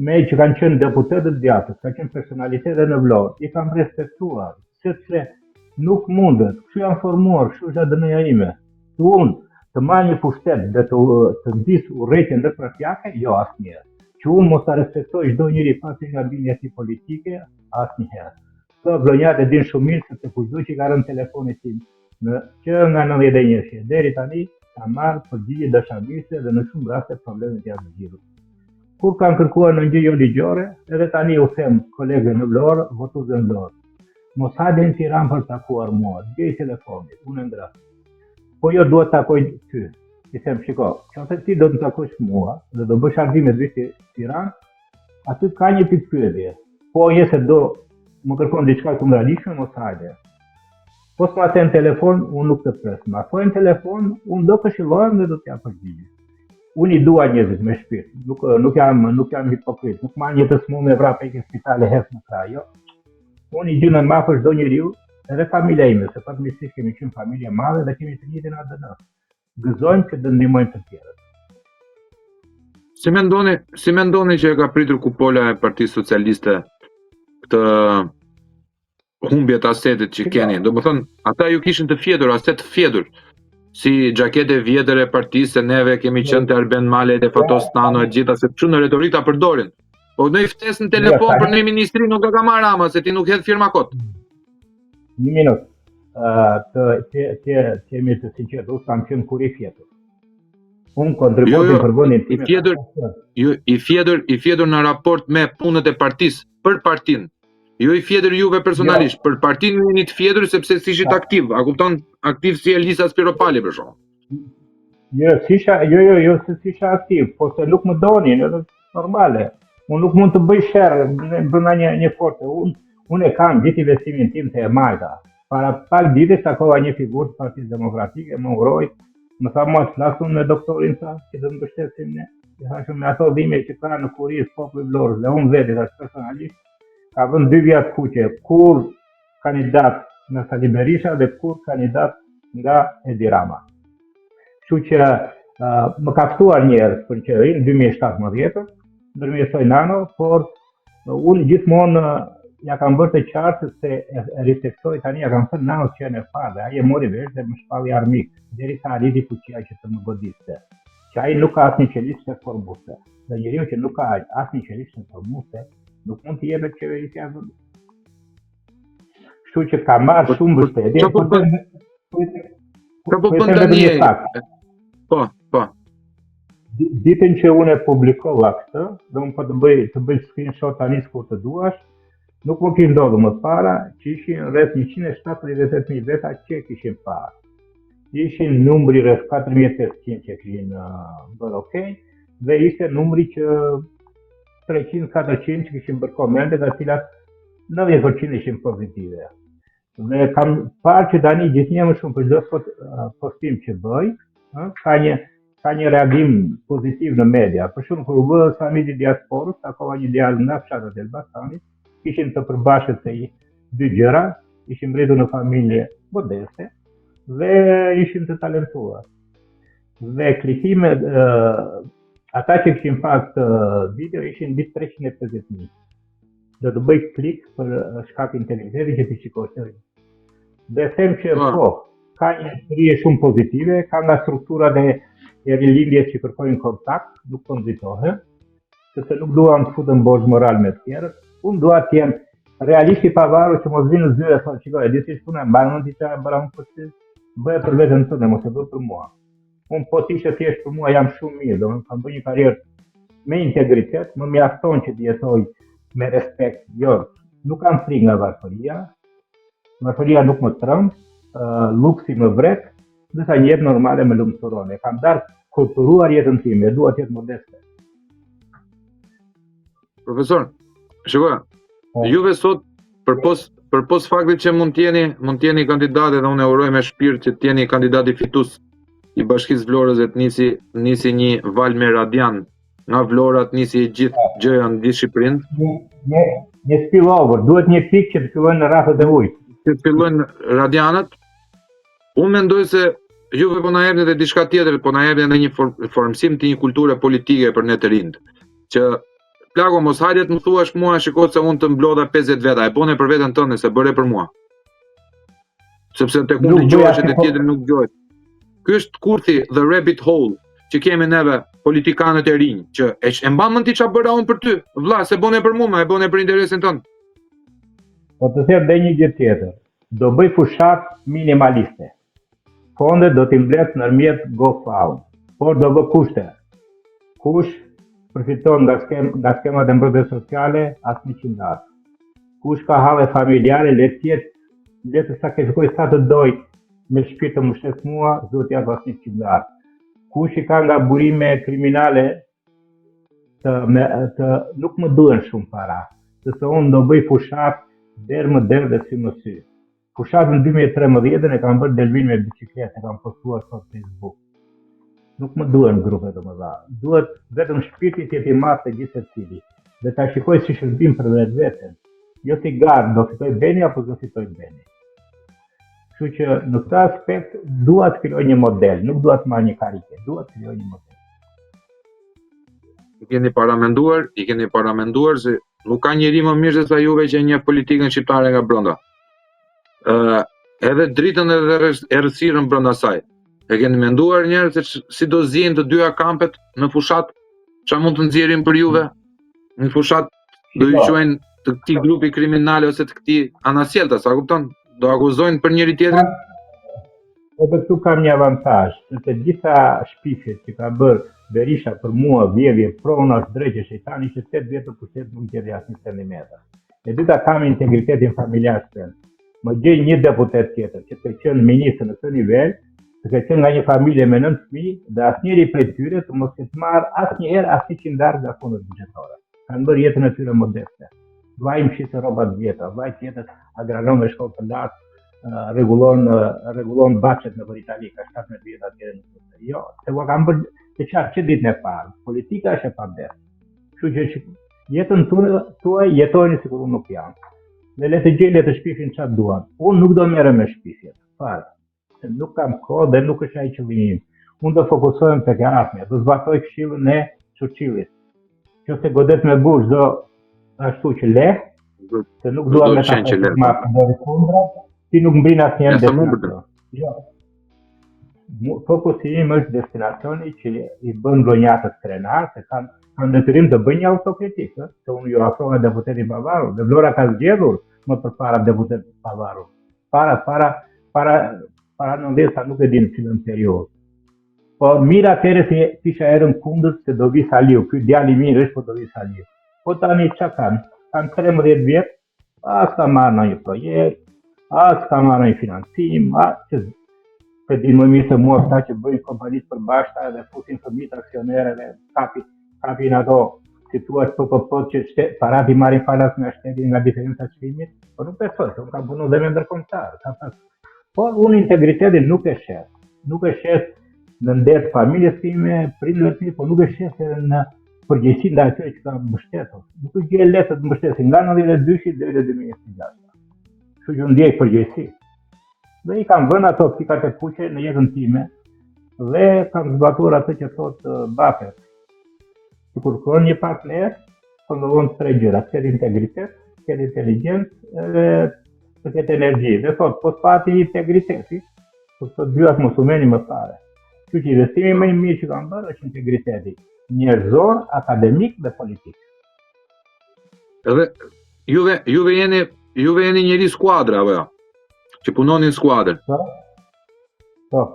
Me që kanë qenë deputetë të djathtës, kanë qenë personalitete në Vlorë, i kam respektuar, sepse nuk mundet, kështu jam formuar, kështu është ADN-ja ime. Të unë të marr një pushtet dhe të, të nxis urrejtje ndërpartiake, jo asnjëherë. Që unë mos ta respektoj çdo njeri pasi nga bindja e tij politike, asnjëherë. Këto vlonjatët e dinë shumë mirë sepse kushdo që ka rënë telefonit tim në që nga 91 deri tani ka marrë përgjigje dashamirëse dhe në shumë raste problemet janë zgjidhur. Kur kanë kërkuar ndonjë gjë jo ligjore, edhe tani u them kolegëve në Vlorë, votuesve në Vlorë. Mos hajde në Tiranë për takuar mua, gjej telefonit, unë e ngre. Po jo dua të takoj ty. I them, shiko, qoftë ti do të takosh mua dhe do bësh ardhime të vish në Tiranë, aty ka një pikëpyetje. Po je se do më kërkon diçka kundërligjshme, mos hajde. Po s'ma the në telefon, unë nuk të pres. Ma thua në telefon, unë do këshillohem dhe do t'jap përgjigje. Unë i dua njerëzit me shpirt. Nuk nuk jam nuk jam hipokrit. Nuk marr një të sëmurë me vrap e në spital e hedh në krah, jo. Unë i gjendem afër çdo njeriu, edhe familja ime, se fatmirësisht kemi qenë familje e madhe dhe kemi të njëjtin ADN. Gëzojmë që të ndihmojmë të tjerët. Si mendoni, si mendoni që e ka pritur kupola e Partisë Socialiste këtë humbje të asetit që keni? Domethënë, ata ju kishin të fjetur, aset të fjetur si xhaketë e vjetër e partisë se neve kemi qenë te Arben Malaj e Fatos Nano e gjitha se çu në retorikë ta përdorin. Po një ftesë në telefon për në ministri nuk e ka marrë ama se ti nuk hedh firma kot. Një minutë. Uh, të të të të jemi të sinqertë, unë s'kam qenë kurrë i fjetur. Unë kontributin jo, jo, për vendin tim. I fjetur, jo, i fjetur, i fjetur në raport me punët e partisë, për partinë. Jo i fjetur juve personalisht, jo. për partinë ju jeni të fjetur sepse s'ishit aktiv. A kupton? Aktiv si Elisa Spiropali për shembull. Jo, s'isha, jo, jo, jo, se s'isha aktiv, po se nuk më donin, edhe normale. Unë nuk mund të bëj sherr brenda një një force. Unë unë e kam gjithë investimin tim te e majta. Para pak ditësh takova një figurë të Partisë Demokratike, më uroi, më tha mua të flas unë me doktorin tha, që do të mbështesim ne. I thashë me ato dhimbje që ka në kurriz populli i Vlorës dhe unë vetë tash personalisht ka vënë dy vija të kuqe kurrë kandidat nga Sali Berisha dhe kurrë kandidat nga Edi Rama. Kështu që uh, më ka ftuar një herë për qeverinë 2017, ndërmjetësoi Nano, por unë gjithmonë ja kam bërë të qartë se e, e ritheksoj tani ja kam thënë Nanos që e parë dhe ai e mori vesh dhe më shpalli armik derisa arriti fuqia që të më godiste. Që ai nuk ka asnjë qeli shtetformuese. Dhe njeriu që nuk ka asnjë qeli shtetformuese, nuk mund t'i jepet qeverisja e vendit. Kështu që ka marrë po, shumë po, mbështetje. Po bën? Çfarë po bën tani? Po, po. Ditën që unë e publikova këtë, dhe unë po të bëj të bëj screenshot tani sikur të duash, nuk më kish ndodhur më para që ishin rreth 178.000 veta që e kishin parë. Ishin numri rreth 4500 që kishin uh, bërë ok, dhe ishte numri që 300-400 që kishin bërë komente, nga të cilat 90% ishin pozitive. Dhe kam parë që tani gjithnjë më shumë për çdo postim që bëj, ë, ka një ka një reagim pozitiv në media. Për shembull, kur u bë samiti i diasporës, takova një djalë nga fshatrat e Elbasanit, kishin të përbashkët të dy gjëra, ishim rritur në familje modeste dhe ishim të talentuar. Dhe klikimet, ata që kishin parë këtë video ishin mbi 350.000. Do të bëj klik për shkak integritetit që ti shikosh të Dhe them që po, po ka një histori shumë pozitive, ka nga strukturat e, e rilindjes që kërkojnë kontakt, nuk po nxitohem, sepse nuk duam të futem borxh moral me të tjerët. Unë dua të jem realisht i pavarur që mos vinë në zyrë e thonë, shiko, e di si është puna, mban mend ti çfarë bëra unë për ty, bëje për veten tënde, mos e bëj për mua. Unë po të ishte thjesht për mua jam shumë mirë, domethënë kam bërë një karrierë me integritet, më mjafton që të jetoj me respekt, jo, nuk kam frikë nga varfëria, varfëria nuk më tremb, uh, luksi më vret, ndërsa një jetë normale më lumturon. E kam darë kulturuar jetën time, e dua të jetë modeste. Profesor, shiko, po. juve sot përpos përpos faktit që mund të jeni, mund të jeni kandidat edhe unë e uroj me shpirt që të jeni kandidati fitues i Bashkisë Vlorës dhe të nisi nisi një valë me Radian nga Vlora të nisi e gjithë po. gjëja në gjithë Shqipërinë. Një një një spillover, duhet një pikë që të fillojnë në rrathët e ujit. Të fillojnë Radianët, Unë mendoj se juve po na jepni edhe diçka tjetër, po na jepni edhe një formësim të një kulture politike për ne të rinjtë, që plako mos hajde të më thuash mua shiko se unë të mblodha 50 veta, e bone për veten tënde s'e bëre për mua. Sepse tek unë dëgjohesh e te tjetri nuk dëgjohesh. Ky është kurthi the rabbit hole që kemi neve politikanët e rinj, që e, e mban mend ti çfarë bëra unë për ty, vlla, s'e bone për mua, e bone për interesin tënd. Po të them dhe një gjë tjetër. Do bëj fushatë minimaliste. Fondet do t'i mbledh nëpërmjet GoFund, por do vë kushte. Kush përfiton nga skem, nga skemat e mbrojtjes sociale, asnjë qindarkë. Kush ka halle familjare, le të jetë, le të sakrifikojë sa të dojë me shpirt të mbështesë mua, s'do t'i jap asnjë qindarkë. Kush i ka nga burime kriminale, të, me, të nuk më duhen shumë para, sepse unë do bëj fushatë derë më derë dhe sy më sy. Fushatën 2013 e kam bërë Delvinë me biçikletë, e kam postuar sot në Facebook. Nuk më duhen grupe të mëdha. Duhet vetëm shpirti të jetë i madh te gjithsecili dhe ta shikoj si shërbim për vetveten. Jo si garë, do fitoj Beni apo do fitoj Beni. Kështu që në këtë aspekt dua të krijoj një model, nuk dua të marr një karike, dua të krijoj një model. I keni paramenduar, i keni paramenduar se nuk ka njeri më mirë se sa juve që e njeh politikën shqiptare nga brenda. Ë, edhe dritën edhe errësirën brenda saj. E keni menduar njëherë se si do zihen të dyja kampet në fushatë? Çfarë mund të nxjerrin për juve në fushatë? Do ju quajnë të këtij grupi kriminal ose të këtij anasjelltas, a kupton? Do akuzojnë për njëri tjetrin? Edhe këtu kam një avantazh, sepse gjitha shpifjet që ka bërë Berisha për mua, vjedhje pronash, dreqe shejtan, ishte 8 vjet në pushtet nuk gjeti asnjë centimetër. E dyta kam integritetin familjar të Më gjej një deputet tjetër që të ketë qenë ministër në këtë nivel, të ketë qenë nga një familje me 9 fëmijë dhe asnjëri prej tyre të mos ketë marrë asnjëherë asnjë qindarkë nga fondet buxhetore. Kanë bërë jetën e tyre modeste. Vllai im shiste rroba të vjetra, vllai tjetër agronom me shkollë të lartë, rregullon rregullon bahçet nëpër Itali, ka 17 vjet atje në këtë. Jo, se ua kam bërë të qartë që ditën e parë. Politika është e pabesë. Kështu që jetën tuaj jetojeni sikur unë nuk jam. Dhe le të gjejnë, le të shpifin çfarë duan. Unë nuk do merrem me shpifjet. Fare. Se nuk kam kohë dhe nuk është ai qëllimi im. Unë do fokusohem tek e ardhmja, do zbatoj këshillën e Churchillit. Nëse godet me gur çdo ashtu që leh, se nuk dua me ta që ma përdori kundra, ti nuk mbrin asnjëherë destinacion. Jo. Fokusi im është destinacioni që i bën vlonjatët krenar, se kanë kanë detyrim të bëjnë një autokritikë, se unë ju afrova deputetin pavarur, dhe Vlora ka zgjedhur më përpara deputet pavarur. Para, para, para, para 90 sa nuk e din cilën periudhë. Po mirë atëherë se kisha erën kundër se do vi Saliu, ky djalë i mirë është, po do vi Saliu. Po tani ça kanë? Kanë 13 vjet, as ka marrë ndonjë projekt, as ka marrë ndonjë financim, as që e di më mirë se mua këta që bëjnë kompani të përbashkëta edhe fusin fëmijët aksionerë dhe kapin, kapin ato si thua PPP që shte, parat i marrin falas nga shteti nga diferenca e çmimit, po nuk besoj, se unë kam punu dhe me ndërkombëtar, ka pas. Por unë integritetin nuk e shes, nuk e shes në nder të familjes time, prindërve të mi, po nuk e shes edhe në përgjegjësi ndaj atyre që kam mbështetur. Nuk është gjë e lehtë të mbështesin nga 92-shi deri në 2026. Kështu që unë ndjej përgjegjësi. Dhe i kam vënë ato pikat e kuqe në jetën time dhe kam zbatuar atë që thotë uh, Buffett. Që kur kërkon një partner, kontrollon tre gjëra, të ketë integritet, të ketë inteligjencë edhe të ketë energji. Dhe thotë, po s'pati integriteti, po të dyat mos u merrni më fare. Kështu që investimi më i mirë që kam bërë është integriteti njerëzor, akademik dhe politik. Edhe juve juve jeni juve jeni njeri skuadra apo jo? Që punoni në skuadër. Po. Po.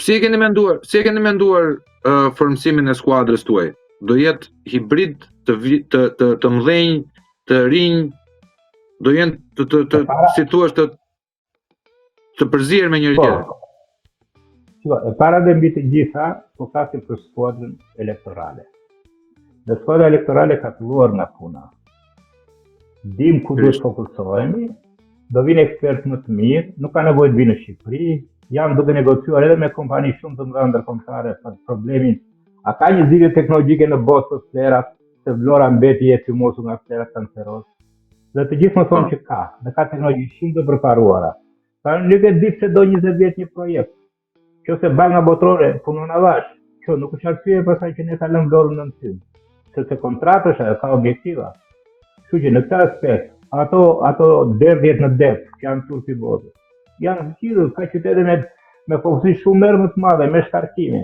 Si e keni menduar, si e keni menduar uh, formësimin e skuadrës tuaj? Do jetë hibrid të të të, të mëdhenj, të rinj, do jenë të të, të si thua të të përzier me njëri po. tjetrin. Po, e para dhe mbi të gjitha, po flasim për skuadrën elektorale. Dhe skuadra elektorale ka filluar nga puna. Dim ku duhet të fokusohemi, do vinë ekspertë më të mirë, nuk ka nevojë të vinë në Shqipëri, jam duke negociuar edhe me kompani shumë të mëdha ndërkombëtare për problemin. A ka një zgjidhje teknologjike në botë për plehrat, se Vlora mbeti e tymosur nga plehrat kanceroz? Dhe të gjithë më thonë po. që ka, dhe ka teknologji shumë të përparuara. Pra nuk e di pse do 20 vjet një projekt. Qoftë se Banka Botërore punon avash, kjo nuk është arsye pastaj që ne ta lëmë Vlorën nën tym. Sepse kontratë është ajo, ka objektiva. Kështu që në këtë aspekt, ato ato derdhjet në det që janë turpi i botës, janë zgjidhur ka qytete me me popullsi shumë herë më të madhe, me shkarkime.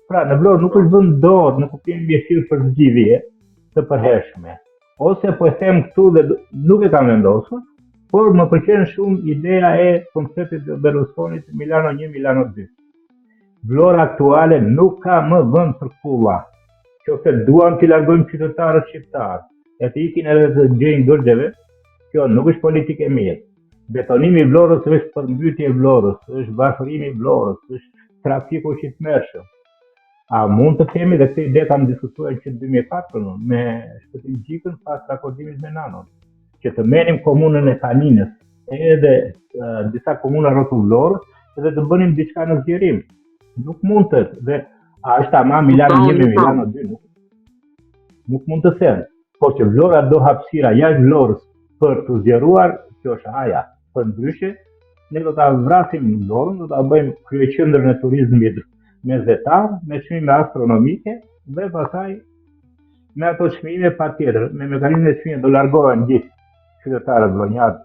Pra, në Vlorë nuk është vënë dorë në kuptimin mirëfilli për zgjidhje të përhershme. Ose po e them këtu dhe nuk e kam vendosur, por më pëlqen shumë ideja e konceptit të Berlusconit Milano 1, Milano 2. Vlora aktuale nuk ka më vend për kulla. Qoftë se duam t'i largojmë qytetarët shqiptarë, e të ikin edhe të gjejnë gërgjeve, kjo nuk është politikë e mirë. Betonimi i Vlorës është përmbytje e Vlorës, është varfërimi i Vlorës, është trafiku i tmerrshëm. A mund të themi dhe këtë ide kam diskutuar që në 2004 me Shpëtim Gjikën pas rakordimit me Nanon, që të merrnim komunën e Kaninës edhe uh, disa komuna rrotull Vlorës dhe të bënim diçka në zgjerim. Nuk mund të dhe a është ama Milano 1 me Milano 2 nuk, nuk mund të them. Por që Vlora do hapësira jashtë Vlorës për t'u zgjeruar, kjo është A-ja. Përndryshe, ne do ta vrasim Vlorën, do ta bëjmë kryeqendrën e turizmit mesdhetar, me çmime astronomike dhe pastaj me ato çmime patjetër, me mekanizmin e çmimeve do largohen gjithë qytetarët vlonjatë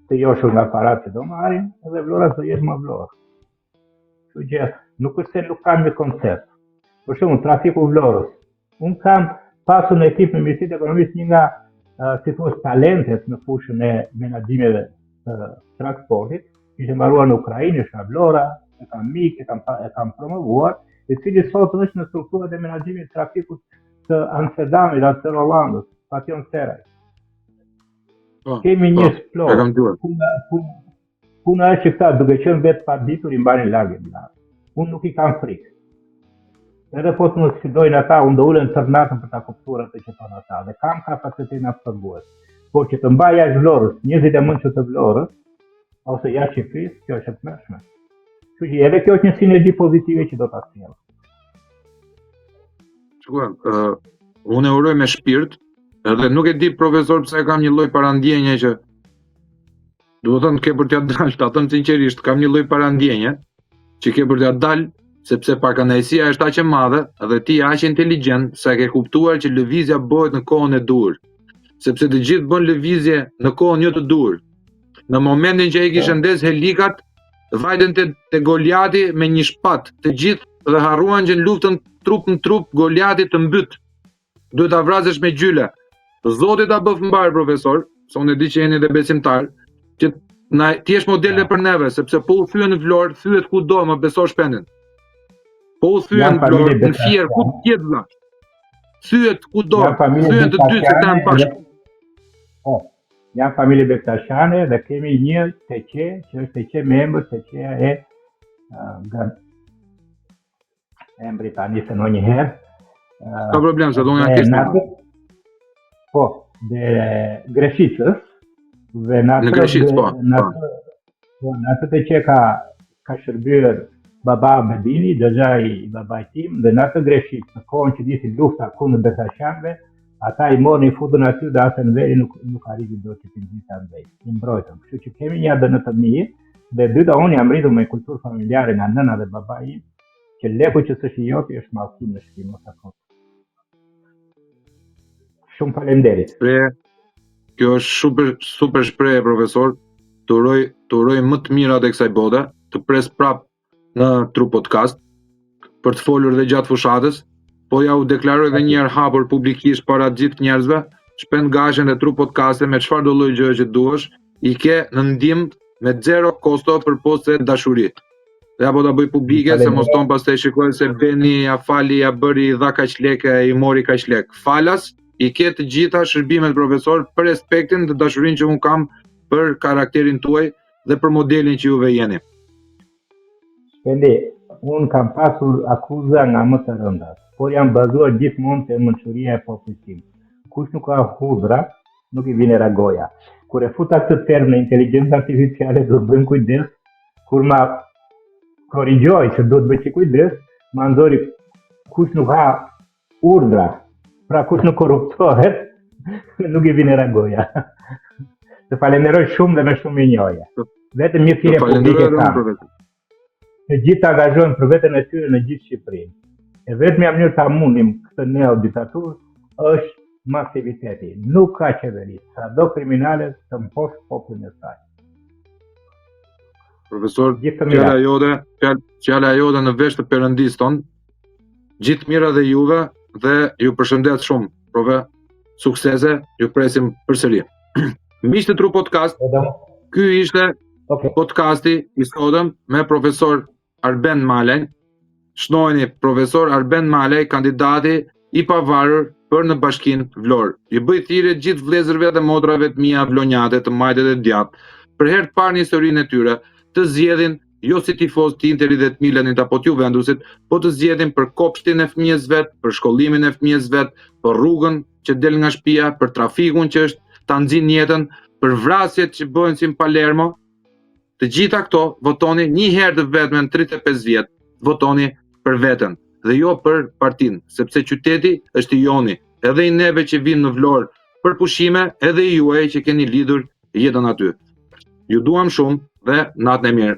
të joshur nga paratë që do marrin dhe Vlora do jetë më Vlorë. Kështu që nuk është se nuk kam një koncept. Për shembull, trafiku i Vlorës. Unë kam pasur në ekip në Ministrinë e Ekonomisë një nga si thua talentet në fushën e menaxhimeve të transportit, kishte mbaruar në Ukrainë, është nga Vlora, e kam mik, e kam e kam promovuar, i cili sot është në strukturat e menaxhimit të trafikut të Amsterdamit, atë të Holandës, Fatjon Seraj. Po, Kemi një po, plot. Puna, puna, Puna është që këta duke qenë vetë pa ditur i mbanin larg e larg. Unë nuk i kam frikë. Edhe po të më sfidojnë ata, unë do ulem tërë natën për ta kuptuar atë që thonë ata dhe kam kapacitetin absorbues. Por që të mbaj jashtë Vlorës, njerëzit e mençur të Vlorës ose jashtë Shqipërisë, kjo është e tmerrshme. Kështu që edhe kjo është një sinergji pozitive që do ta sjellë. Shikoj, uh, unë e uroj me shpirt, edhe nuk e di profesor pse kam një lloj parandjenje që Domethënë ke për t'ia dalë, ta them sinqerisht, kam një lloj parandjenje që ke për t'ia dalë sepse pakënaqësia është aq e madhe dhe ti je aq inteligjent sa e ke kuptuar që lëvizja bëhet në kohën e duhur. Sepse të gjithë bënë lëvizje në kohën jo të duhur. Në momentin që ai kishte po. ndez helikat, vajtën te, te Goliati me një shpatë, të gjithë dhe harruan që në luftën trup në trup Goliati të mbyt. Duhet ta vrasësh me gjyle. Zoti ta bëftë mbarë profesor, se unë e di që jeni dhe besimtar, që na të jesh model dhe për neve, sepse po u thye në Vlorë, thyet kudo, më beso Shpendin. Po u thyen në Vlorë, në Fier, ku të jetë vëlla? Thyet kudo, thyet të dy se kanë bashkë. Po. Jam familje bektashane dhe kemi një teqe që është teqe me emër teqeja e uh, emri tani se ndonjëherë. Ka problem, se do nga kishtë. Po, dhe Greshicës, dhe në atë... Në Greshicë, po. Në po. atë, po, në atë teqe ka, ka shërbyer baba Bedini, xhaxhai i babait tim, dhe në atë Greshicë, në kohën që nisi lufta kundër Bektashanëve, ata i morën i futën aty dhe as Enveri nuk, nuk arriti dot që t'i nxiste andej, i mbrojtën. Kështu që kemi një ADN të mirë, dhe dyta unë jam rritur me kulturë familjare nga nëna dhe babai im, që leku që s'është i joti është mallkim në shtëpi mos ta fut. Shumë faleminderit. Shprehje. Kjo është super super shprehje profesor. Të uroj, të uroj më të mirat e kësaj bote, të pres prap në Tru Podcast për të folur dhe gjatë fushatës, po ja u deklaroj edhe një herë hapur publikisht para gjithë njerëzve, Shpend Gashin dhe Tru Podcast me çfarëdo lloj gjëje që duash, i ke në ndihmë me zero kosto përpos se dashuri. Dhe ja po ta bëj publike se mos thonë pastaj shikoj se Beni ja fali, ja bëri, i dha kaq lekë, i mori kaq lekë. Falas i ke të gjitha shërbimet profesor për respektin dhe dashurinë që un kam për karakterin tuaj dhe për modelin që juve jeni. Shpendi, un kam pasur akuza nga më të rëndat, por jam bazuar gjithmonë te mençuria e popullit tim. Kush nuk ka hudhra, nuk i vjen era goja. Kur e futa këtë term në inteligjencë artificiale, do të bëjmë kujdes, kur ma korrigjoi se do të bëj kujdes, ma nxori kush nuk ha urdhra, pra kush nuk korruptohet, nuk i vjen era goja. Të falenderoj shumë dhe me shumë mirënjohje. Vetëm një thirrje publike kam. Të gjithë të angazhohen për veten e tyre në gjithë Shqipërinë. E vetmja mënyrë ta mundim këtë neo diktaturë është masiviteti. Nuk ka qeveri, sado kriminale të mposhtë popullin e saj. Profesor, fjala jote, fjala jote në vesh të Perëndisë tonë. Gjithë të mirat dhe juve dhe ju përshëndes shumë. Profe, suksese, ju presim përsëri. Miq të Tru Podcast. Ky ishte okay. podcasti i sotëm me profesor Arben Malaj. Shënojeni profesor Arben Malaj, kandidati i pavarur për në bashkinë Vlorë. Ju bëj thirrje gjithë vëllezërve dhe motrave të mia vlonjate të majtë dhe të djathtë, për herë të parë në historinë e tyre, të zgjedhin jo si tifozë të Interit dhe të Milanit apo të Juventusit, po të zgjedhin për kopshtin e fëmijës vet, për shkollimin e fëmijës vet, për rrugën që del nga shtëpia, për trafikun që është ta nxin jetën, për vrasjet që bëhen si në Palermo. Të gjitha këto votoni një herë të vetme në 35 vjet, votoni për veten dhe jo për partinë, sepse qyteti është i joni, edhe i neve që vijmë në Vlorë për pushime, edhe i juaj që keni lidhur jetën aty. Ju duam shumë dhe natën e mirë.